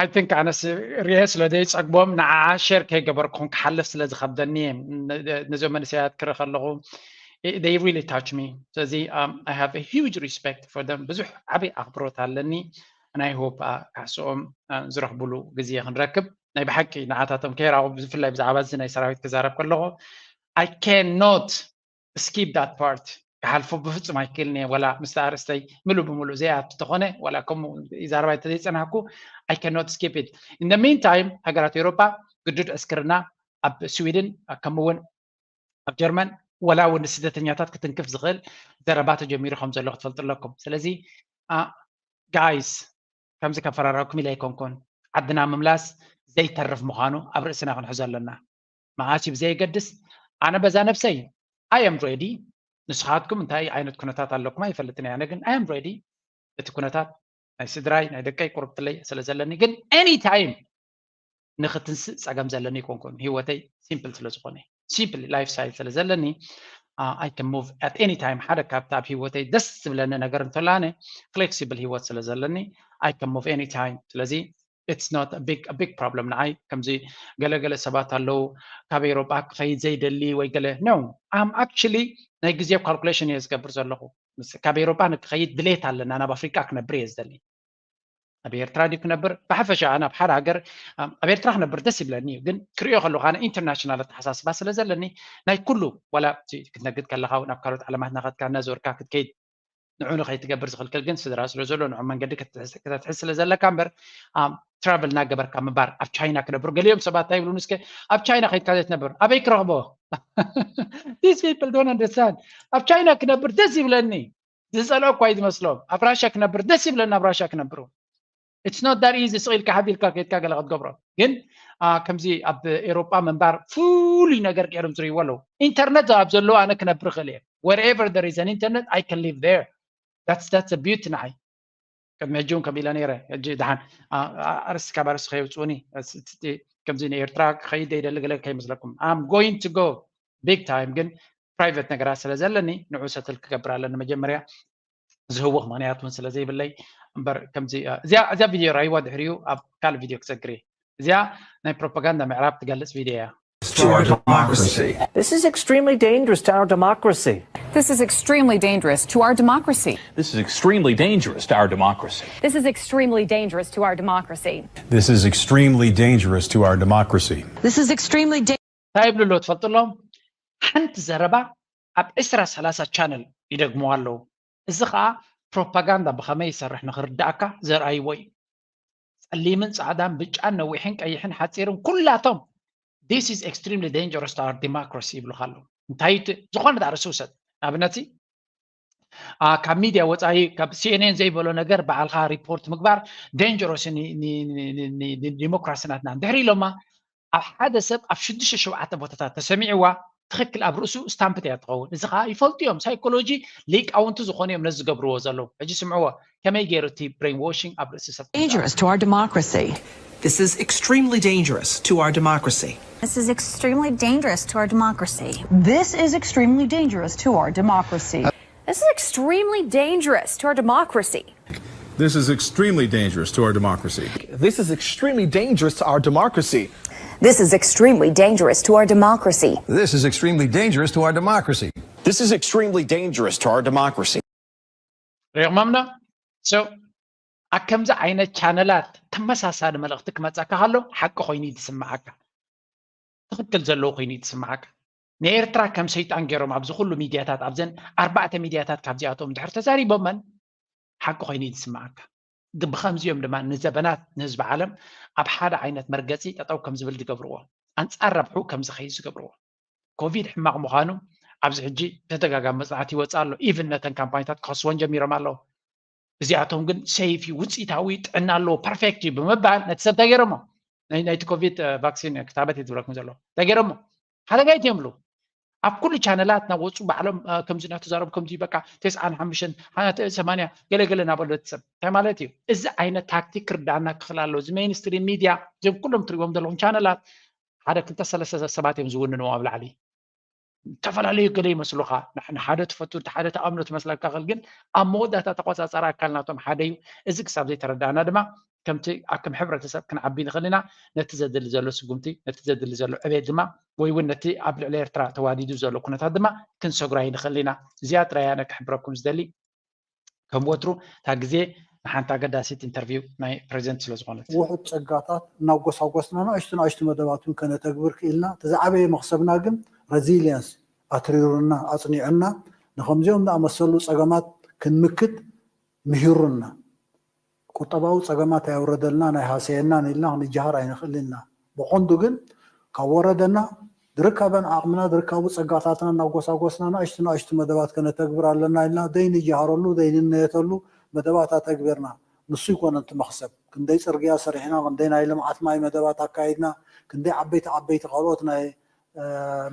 I think ኣነስ ሪኤ ስለ ዘይፀግቦም ንዓ ሼር ከይገበርኩኹም ክሓልፍ ስለ ዝኸብደኒ ነዞም መንእሰያት ክርኢ ከለኹ they really touch me። ስለዚ I have a huge respect for them። ብዙሕ ዓብይ ኣኽብሮት ኣለኒ። ናይ ሆፕ ካሕስኦም ዝረኽብሉ ግዜ ክንረክብ ናይ ብሓቂ ንዓታቶም ከይራቑ ብፍላይ ብዛዕባ እዚ ናይ ሰራዊት ክዛረብ ከለኹ I cannot skip that part ክሓልፎ ብፍፁም ኣይክእልን እየ። ወላ ምስቲ ኣርእስተይ ምሉእ ብምሉእ ዘይኣቱ ተኾነ ወላ ከምኡ ይዛረባ እንተዘይፀናሕኩ I cannot skip it። In the meantime ሃገራት ኤውሮጳ ግዱድ ዕስክርና ኣብ ስዊድን ከምኡውን ኣብ ጀርመን ወላ እውን ንስደተኛታት ክትንክፍ ዝኽእል ዘረባ ተጀሚሩ ከም ዘሎ ክትፈልጡ ኣለኩም። ስለዚ guys ከምዚ ከፈራረኩም ኢለ ኣይኮንኩን። ዓድና ምምላስ ዘይተርፍ ምዃኑ ኣብ ርእስና ክንሕዞ ኣለና። መዓስ እዩ ብዘየገድስ ኣነ በዛ ነብሰይ I am ready። ንስኻትኩም እንታይ ዓይነት ኩነታት ኣለኩም ኣይፈልጥን እየ። ኣነ ግን I am ready። እቲ ኩነታት ናይ ስድራይ ናይ ደቀይ ቁርብትለይ ስለ ዘለኒ ግን any time ንክትንስእ ፀገም ዘለኒ ኣይኮንኩን። ህይወተይ simple ስለ ዝኾነ simple life style ስለ ዘለኒ I can move at any time። ሓደ ካብቲ ኣብ ህይወተይ ደስ ዝብለኒ ነገር እንተሎ ኣነ flexible ህይወት ስለ ዘለኒ I can move any time። ስለዚ it's not a big a big problem ንዓይ። ከምዚ ገለገለ ሰባት ኣለዉ ካብ ኤውሮጳ ክኸይድ ዘይደሊ ወይ ገለ no I'm actually ናይ ግዜ calculation እየ ዝገብር ዘለኹ። ካብ ኤውሮጳ ንክኸይድ ድሌት ኣለና ናብ ኣፍሪቃ ክነብር እየ ዝደሊ። ኣብ ኤርትራ ድዩ ክነብር? ብሓፈሻ ኣነ ኣብ ሓደ ሃገር ኣብ ኤርትራ ክነብር ደስ ይብለኒ እዩ፣ ግን ክሪኦ ከለኹ ኣነ ኢንተርናሽናል ኣተሓሳስባ ስለ ዘለኒ ናይ ኩሉ፣ ዋላ ክትነግድ ከለኻ እውን ኣብ ካልኦት ዓለማት ናኸትካ እናዞርካ ክትከይድ ንዑ ንኸይትገብር ዝኽልክል ግን ስድራ ስለ ዘሎ ንዑ መንገዲ ከተትሕዝ ስለ ዘለካ እምበር ትራቨል እናገበርካ ምባር ኣብ ቻይና ክነብሩ። ገሊኦም ሰባት እንታይ ይብሉን እስከ ኣብ ቻይና ከይድካ ዘይትነብር ኣበይ ክረኽቦ? These people don't understand። ኣብ ቻይና ክነብር ደስ ይብለኒ ዝፀልኦ እኳ እዩ ዝመስሎም። ኣብ ራሻ ክነብር ደስ ይብለኒ ኣብ ራሻ ክነብሩ። It's not that easy። ስቕ ኢልካ ሓቢልካ ከይድካ ገለ ክትገብሮ ግን ከምዚ ኣብ ኤሮጳ ምንባር ፍሉይ ነገር ገይሮም ዝርእይዎ ኣለዉ። ኢንተርነት ኣብ ዘለዎ ኣነ ክነብር ክእል እየ። Wherever there is an internet I can live there። That's that's a beauty ንዓይ። ቅድሚ ሕጂ እውን ከም ኢለ ነይረ። ሕጂ ደሓን ኣርስቲ ካብ ኣርስቲ ከየውፅኡኒ ከምዚ ንኤርትራ ክኸይድ ዘይደሊ ገለ ከይመስለኩም። I'm going to go big time ግን ፕራይቨት ነገራት ስለ ዘለኒ ንዑ ሰትል ክገብር ኣለኒ መጀመርያ። ዝህወኽ ምኽንያት እውን ስለ ዘይብለይ እምበር ከምዚ እዚኣ እዚኣ ቪድዮ ራይዋ ድሕሪኡ ኣብ ካልእ ቪድዮ ክሰግር እየ። እዚኣ ናይ ፕሮፓጋንዳ ምዕራብ ትገልጽ ቪድዮ እያ። To our democracy. This is extremely dangerous to our democracy. This is extremely dangerous to our democracy. This is extremely dangerous to our democracy. This is extremely dangerous to our democracy. This is extremely dangerous to our democracy. This is extremely dangerous. እንታይ ይብሉ ኣለዉ ትፈልጡ ኣለዎም? ሓንቲ ዘረባ ኣብ ዕስራ ሰላሳ ቻነል ይደግምዋ ኣለዉ። እዚ ከዓ ፕሮፓጋንዳ ብኸመይ ይሰርሕ ንኽርዳእካ ዘርኣይዎ እዩ። ጸሊምን ጻዕዳን ብጫን ነዊሕን ቀይሕን ሓጺርን ኩላቶም this is extremely dangerous to our democracy ይብሉኻ ኣለዉ። እንታይ ዝኾነ ኣርእስቲ ውሰድ ንኣብነት ካብ ሚድያ ወፃኢ ካብ ሲኤንኤን ዘይበሎ ነገር በዓልካ ሪፖርት ምግባር ደንጀሮስ ዲሞክራሲ ናትና ድሕሪ ኢሎማ ኣብ ሓደ ሰብ ኣብ ሽዱሽተ ሸውዓተ ቦታታት ተሰሚዕዋ ትኽክል ኣብ ርእሱ ስታምፕት እያ ትኸውን። እዚ ከዓ ይፈልጡ እዮም። ሳይኮሎጂ ሊቃውንቲ ዝኾኑ እዮም ነዚ ዝገብርዎ ዘለዉ። ሕጂ ስምዕዎ ከመይ ገይሩ እቲ ብሬን ዋሽንግ ኣብ ርእሲ ሰብ Dangerous to our democracy. This is extremely dangerous to our democracy. This is extremely dangerous to our democracy. This is extremely dangerous to our democracy. This is extremely dangerous to our democracy. This is extremely dangerous to our democracy. This is extremely dangerous to our democracy. This is extremely dangerous to our democracy. This is extremely dangerous to our democracy. This is extremely dangerous to our democracy. ሪኦምና so ኣብ ከምዚ ዓይነት ቻነላት ተመሳሳሊ መልእኽቲ ክመፀካ ከሎ ሓቂ ኮይኑ እዩ ዝስምዓካ። ትኽክል ዘለዎ ኮይኑ እዩ ዝስምዓካ። ንኤርትራ ከም ሰይጣን ገይሮም ኣብዚ ኩሉ ሚድያታት ኣብዘን ኣርባዕተ ሚድያታት ካብዚኣቶም ድሕር ተዛሪቦመን ሓቂ ኮይኑ እዩ ዝስምዓካ። ብከምዚኦም ድማ ንዘበናት ንህዝቢ ዓለም ኣብ ሓደ ዓይነት መርገፂ ጠጠው ከም ዝብል ዝገብርዎ ኣንፃር ረብሑ ከም ዝኸይድ ዝገብርዎ። ኮቪድ ሕማቕ ምዃኑ ኣብዚ ሕጂ ተደጋጋሚ መፅናዕቲ ይወፅእ ኣሎ። ኢቭን ነተን ካምፓኒታት ክኸስወን ጀሚሮም ኣለዉ። እዚኣቶም ግን ሰይፍ እዩ፣ ውፅኢታዊ፣ ጥዕና ኣለዎ፣ ፐርፌክት እዩ ብምባል ነቲ ሰብ እንታይ ገይሮሞ? ናይቲ ኮቪድ ቫክሲን ክታበት እዩ ዝብለኩም ዘሎ። እንታይ ገይሮሞ? ሓደጋ እዩ ትብሉ። ኣብ ኩሉ ቻነላት ናወፁ ባዕሎም ከምዚ እናተዛረቡ ከምዚ በቃ ተስዓን ሓሙሽተን ሰማንያ ገለገለ እናበሉ ነቲ ሰብ እንታይ ማለት እዩ? እዚ ዓይነት ታክቲክ ክርዳእና ክኽእል ኣለዎ። እዚ ሜይንስትሪም ሚድያ እዞም ኩሎም ትሪእዎም ዘለኹም ቻነላት ሓደ ክልተ ሰለስተ ሰባት እዮም ዝውንንዎ ኣብ ላዕሊ። ዝተፈላለዩ ገለ ይመስሉኻ። ንሓደ ትፈቱ፣ ሓደ ተኣምኖ ትመስለካ ክእል፣ ግን ኣብ መወዳእታ ተቆጻጻሪ ኣካል ናቶም ሓደ እዩ። እዚ ክሳብ ዘይተረዳእና ድማ ከምቲ ኣክም ሕብረተሰብ ክንዓቢ ንኽእል ኢና። ነቲ ዘድሊ ዘሎ ስጉምቲ፣ ነቲ ዘድሊ ዘሎ ዕቤት ድማ ወይ እውን ነቲ ኣብ ልዕሊ ኤርትራ ተዋዲዱ ዘሎ ኩነታት ድማ ክንሰጉራ ይንኽእል ኢና። እዚኣ ጥራይ ኣነ ክሕብረኩም ዝደሊ። ከም ወትሩ እታ ግዜ ንሓንቲ ኣገዳሲት ኢንተርቪው ናይ ፕሬዚደንት ስለ ዝኾነት። ውሑድ ጸጋታት እናጎሳጎስና ንኣሽቱ ንኣሽቱ መደባት እውን ከነተግብር ክኢልና። እቲ ዝዓበየ መኽሰብና ግን ረዚሊየንስ ኣትሪሩና ኣጽኒዑና ንኸምዚኦም ዝኣመሰሉ ጸገማት ክንምክት ምሂሩና። ቁጠባዊ ጸገማት ኣየውረደልናን ኣይሃሰየናን ኢልና ክንጀሃር ኣይንኽእልን ኢና። ብቐንዱ ግን ካብ ወረደና ዝርከበን ዓቕምና ዝርከቡ ጸጋታትና እናጎሳጎስና ንኣሽቱ ንኣሽቱ መደባት ከነተግብር ኣለና ኢልና ዘይንጀሃረሉ ዘይንነየተሉ መደባት ኣተግቢርና። ንሱ ኣይኮነን እቲ መኽሰብ። ክንደይ ጽርግያ ሰሪሕና፣ ክንደይ ናይ ልምዓት ማይ መደባት ኣካይድና፣ ክንደይ ዓበይቲ ዓበይቲ ካልኦት ናይ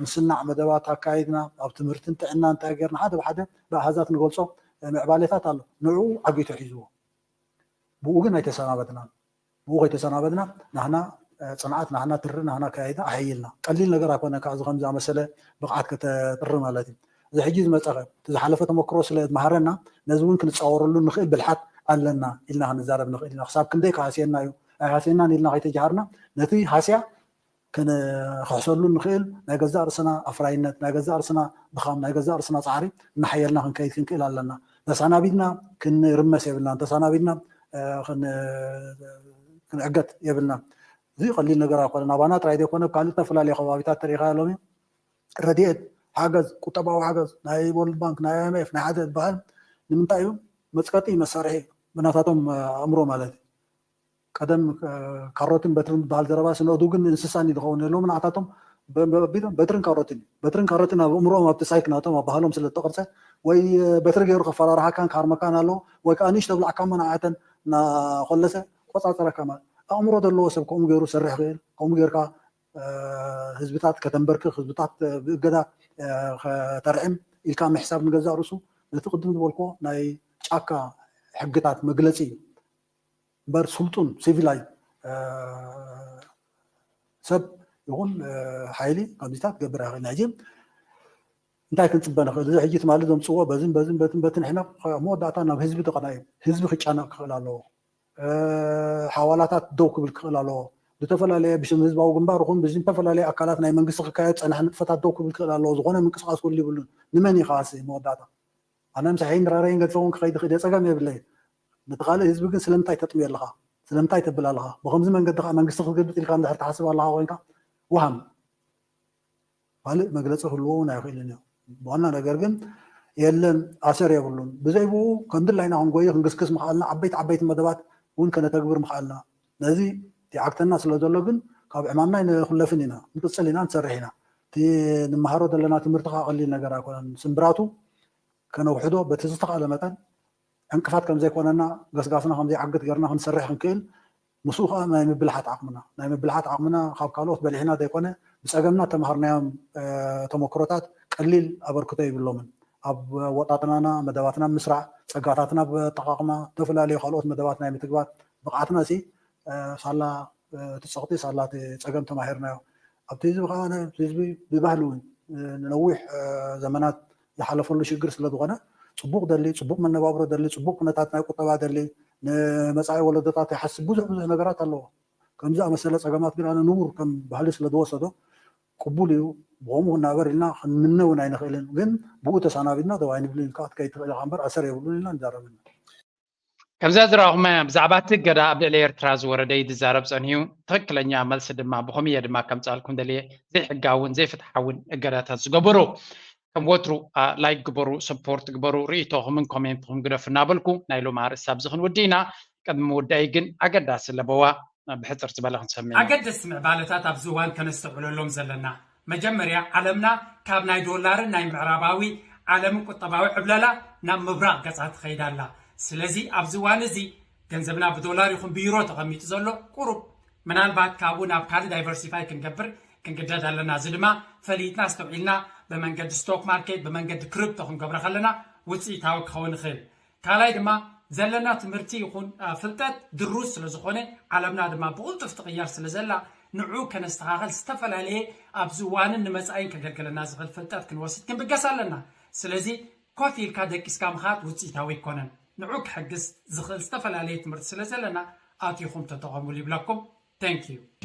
ምስናዕ መደባት ኣካይድና፣ ኣብ ትምህርትን ጥዕና እንታይ ጌርና ሓደ ብሓደ ብኣሃዛት ንገልጾ ምዕባሌታት ኣሎ። ንዕኡ ዓጊቱ ሒዝዎ። ብኡ ግን ኣይተሰናበድናን። ብኡ ከይተሰናበድና ናህና ጽንዓት፣ ናህና ትሪ፣ ናህና ኣካያይዳ ኣሐይልና። ቀሊል ነገር ኣይኮነን ከዓ እዚ ከምዚ ኣመሰለ ብቕዓት ከተጥሪ ማለት እዩ። እዚ ሕጂ ዝመጸኸ እቲ ዝሓለፈ ተመክሮ ስለ ዝመሃረና ነዚ እውን ክንጻወረሉ ንኽእል ብልሓት ኣለና ኢልና ክንዛረብ ንኽእል ኢና። ክሳብ ክንደይ ክሃስየና እዩ ኣይሃስየናን ኢልና ከይተጀሃርና ነቲ ሃስያ ክንኽሕሰሉ ንኽእል ናይ ገዛእ ርእስና ኣፍራይነት፣ ናይ ገዛእ ርእስና ድኻም፣ ናይ ገዛእ ርእስና ጻዕሪ እናሓየልና ክንከይድ ክንክእል ኣለና። ተሳናቢድና ክንርመስ የብልናን። ተሳናቢድና ክንዕገት የብልና። እዚ ቀሊል ነገር ኣይኮነ። ናባና ጥራይ ዘይኮነ ካልእ ዝተፈላለዩ ከባቢታት ተሪኢኻ ሎሚ ረድኤት፣ ሓገዝ፣ ቁጠባዊ ሓገዝ ናይ ወርልድ ባንክ፣ ናይ ኣይምኤፍ፣ ናይ ሓደ ዝበሃል ንምንታይ እዩ? መፅቀጢ መሳርሒ እዩ፣ ብናታቶም ኣእምሮ ማለት እዩ። ቀደም ካሮትን በትርን ዝበሃል ዘረባ ስነዱ ግን እንስሳን እዩ ዝኸውን። ሎሚ ንዓታቶም በትርን ካሮትን እዩ። በትርን ካሮትን ኣብ ኣእምሮኦም ኣብቲ ሳይክ ናቶም ኣብ ባህሎም ስለ ዝተቐርፀ ወይ በትሪ ገይሩ ከፈራርሓካን ክሃርመካን ኣለዎ ወይ ከዓ ንእሽቶ ብላዕካሞ ንዓተን እናኾለሰ ቆፃፀረካ ማለት ኣእምሮ ዘለዎ ሰብ ከምኡ ገይሩ ሰርሕ ክእል ከምኡ ጌርካ ህዝብታት ከተንበርክኽ ህዝብታት ብእገዳ ከተርዕም ኢልካ ምሕሳብ ንገዛእ ርእሱ ነቲ ቅድም ዝበልኮ ናይ ጫካ ሕግታት መግለፂ እዩ እምበር ስልጡን ሲቪላይ ሰብ ይኹን ሓይሊ ከምዚታት ትገብር ኣይኽእል ናይ እንታይ ክንፅበ ንኽእል እዚ ሕጂ ትማሊ ዘምፅዎ በዝን በዝን በትን በትን ሕና መወዳእታ ናብ ህዝቢ ተቐና እዩ ህዝቢ ክጨነቕ ክኽእል ኣለዎ ሓዋላታት ደው ክብል ክኽእል ኣለዎ ብዝተፈላለየ ብሽም ህዝባዊ ግንባር ይኹን ብዝተፈላለየ ኣካላት ናይ መንግስቲ ክካየድ ፀናሕ ንጥፈታት ደው ክብል ክኽእል ኣለዎ ዝኾነ ምንቅስቃስ ክህሉ ይብሉን ንመን እዩ ከዓሲ መወዳእታ ኣነ ምሳሐይን ድራረይን ገድፈ እውን ክኸይድ ክእል ፀገም የብለይ ነቲ ካልእ ህዝቢ ግን ስለምንታይ ተጥምዮ ኣለኻ ስለምንታይ ተብል ኣለኻ ብከምዚ መንገዲ ከዓ መንግስቲ ክትገልብጥ ኢልካ እንድሕር ትሓስብ ኣለኻ ኮይንካ ውሃም ካልእ መግለፂ ክህልዎ እውን ኣይኽእልን እዩ ዋና ነገር ግን የለን ኣሰር የብሉን ብዘይ ብኡ ከም ድላይና ክንጎይ ክንግስግስ ምኽኣልና ዓበይቲ ዓበይቲ መደባት እውን ከነተግብር ምኽኣልና ነዚ ይዓግተና ስለ ዘሎ ግን ካብ ዕማምና ኣይንኹለፍን ኢና ንቅፅል ኢና ንሰርሕ ኢና እቲ ንመሃሮ ዘለና ትምህርቲ ከዓ ቀሊል ነገር ኣይኮነን ስምብራቱ ከነውሕዶ በቲ ዝተኽኣለ መጠን ዕንቅፋት ከም ዘይኮነና ገስጋስና ከም ዘይዓግት ገርና ክንሰርሕ ክንክእል ምስኡ ከዓ ናይ ምብልሓት ዓቕምና ናይ ምብልሓት ዓቕምና ካብ ካልኦት በሊሕና ዘይኮነ ብፀገምና ተምሃርናዮም ተመክሮታት ቀሊል ኣበርክቶ ይብሎምን ኣብ ወጣጥናና መደባትና ምስራዕ ፀጋታትና ብኣጠቃቅማ ዝተፈላለዩ ካልኦት መደባት ናይ ምትግባር ብቕዓትና ሲ ሳላ እቲ ፀቕጢ ሳላ እቲ ፀገም ተማሂርናዮ ኣብቲ ህዝቢ ከዓ ህዝቢ ብባህሊ እውን ንነዊሕ ዘመናት ዝሓለፈሉ ሽግር ስለ ዝኾነ ፅቡቕ ደሊ ፅቡቕ መነባብሮ ደሊ ፅቡቕ ኩነታት ናይ ቁጠባ ደሊ ንመፃኢ ወለዶታት ይሓስብ ብዙሕ ብዙሕ ነገራት ኣለዎ ከምዚ ኣመሰለ ፀገማት ግን ኣነ ንቡር ከም ባህሊ ስለ ዝወሰዶ ቅቡል እዩ ብኸምኡ ክናበር ኢልና ክንምነ እውን ኣይንኽእልን ግን ብኡ ተሰናቢድና ደው ኣይንብልን ኢልካ ክትከይድ ትኽእል ኢኻ እምበር ኣሰር የብሉን ኢልና ንዛረብን ከምዛ ዝረኣኹማ ብዛዕባ እቲ እገዳ ኣብ ልዕሊ ኤርትራ ዝወረደ እዩ ዝዛረብ ጸኒሑ ትኽክለኛ መልሲ ድማ ብኸምየ ድማ ከምጻልኩም ደልየ ዘይሕጋውን ዘይፍትሓውን እገዳታት ዝገበሩ ከም ወትሩ ላይክ ግበሩ ሰፖርት ግበሩ ርእይቶኹምን ኮሜንትኹም ግደፉ እናበልኩ ናይ ሎም ኣርእስቲ ኣብዚ ክንውዲ ኢና ቅድሚ ምውዳይ ግን ኣገዳሲ ለበዋ ብሕፅር ዝበለ ክንሰምዕ ኢና። ኣገደስቲ ምዕባለታት ኣብዚ እዋን ከነስተብዕለሎም ዘለና፣ መጀመርያ ዓለምና ካብ ናይ ዶላርን ናይ ምዕራባዊ ዓለምን ቁጠባዊ ዕብለላ ናብ ምብራቕ ገጻ ትኸይድ ኣላ። ስለዚ ኣብዚ እዋን እዚ ገንዘብና ብዶላር ይኹን ብዩሮ ተቐሚጡ ዘሎ ቁሩብ ምናልባት ካብኡ ናብ ካልእ ዳይቨርሲፋይ ክንገብር ክንግደድ ኣለና። እዚ ድማ ፈሊጥና ኣስተውዒልና ብመንገዲ ስቶክ ማርኬት ብመንገዲ ክሪፕቶ ክንገብሮ ከለና ውፅኢታዊ ክኸውን ይኽእል። ካልኣይ ድማ ዘለና ትምህርቲ ይኹን ፍልጠት ድሩዝ ስለ ዝኾነ ዓለምና ድማ ብቕልጡፍ ትቕየር ስለ ዘላ ንዑ ከነስተኻኸል ዝተፈላለየ ኣብዚ እዋንን ንመፃኢን ከገልግለና ዝኽእል ፍልጠት ክንወስድ ክንብገስ ኣለና። ስለዚ ኮፍ ኢልካ ደቂስካ ምኻድ ውፅኢታዊ ኣይኮነን። ንዑ ክሕግዝ ዝኽእል ዝተፈላለየ ትምህርቲ ስለ ዘለና ኣቲኹም ተጠቐሙሉ ይብለኩም። Thank you።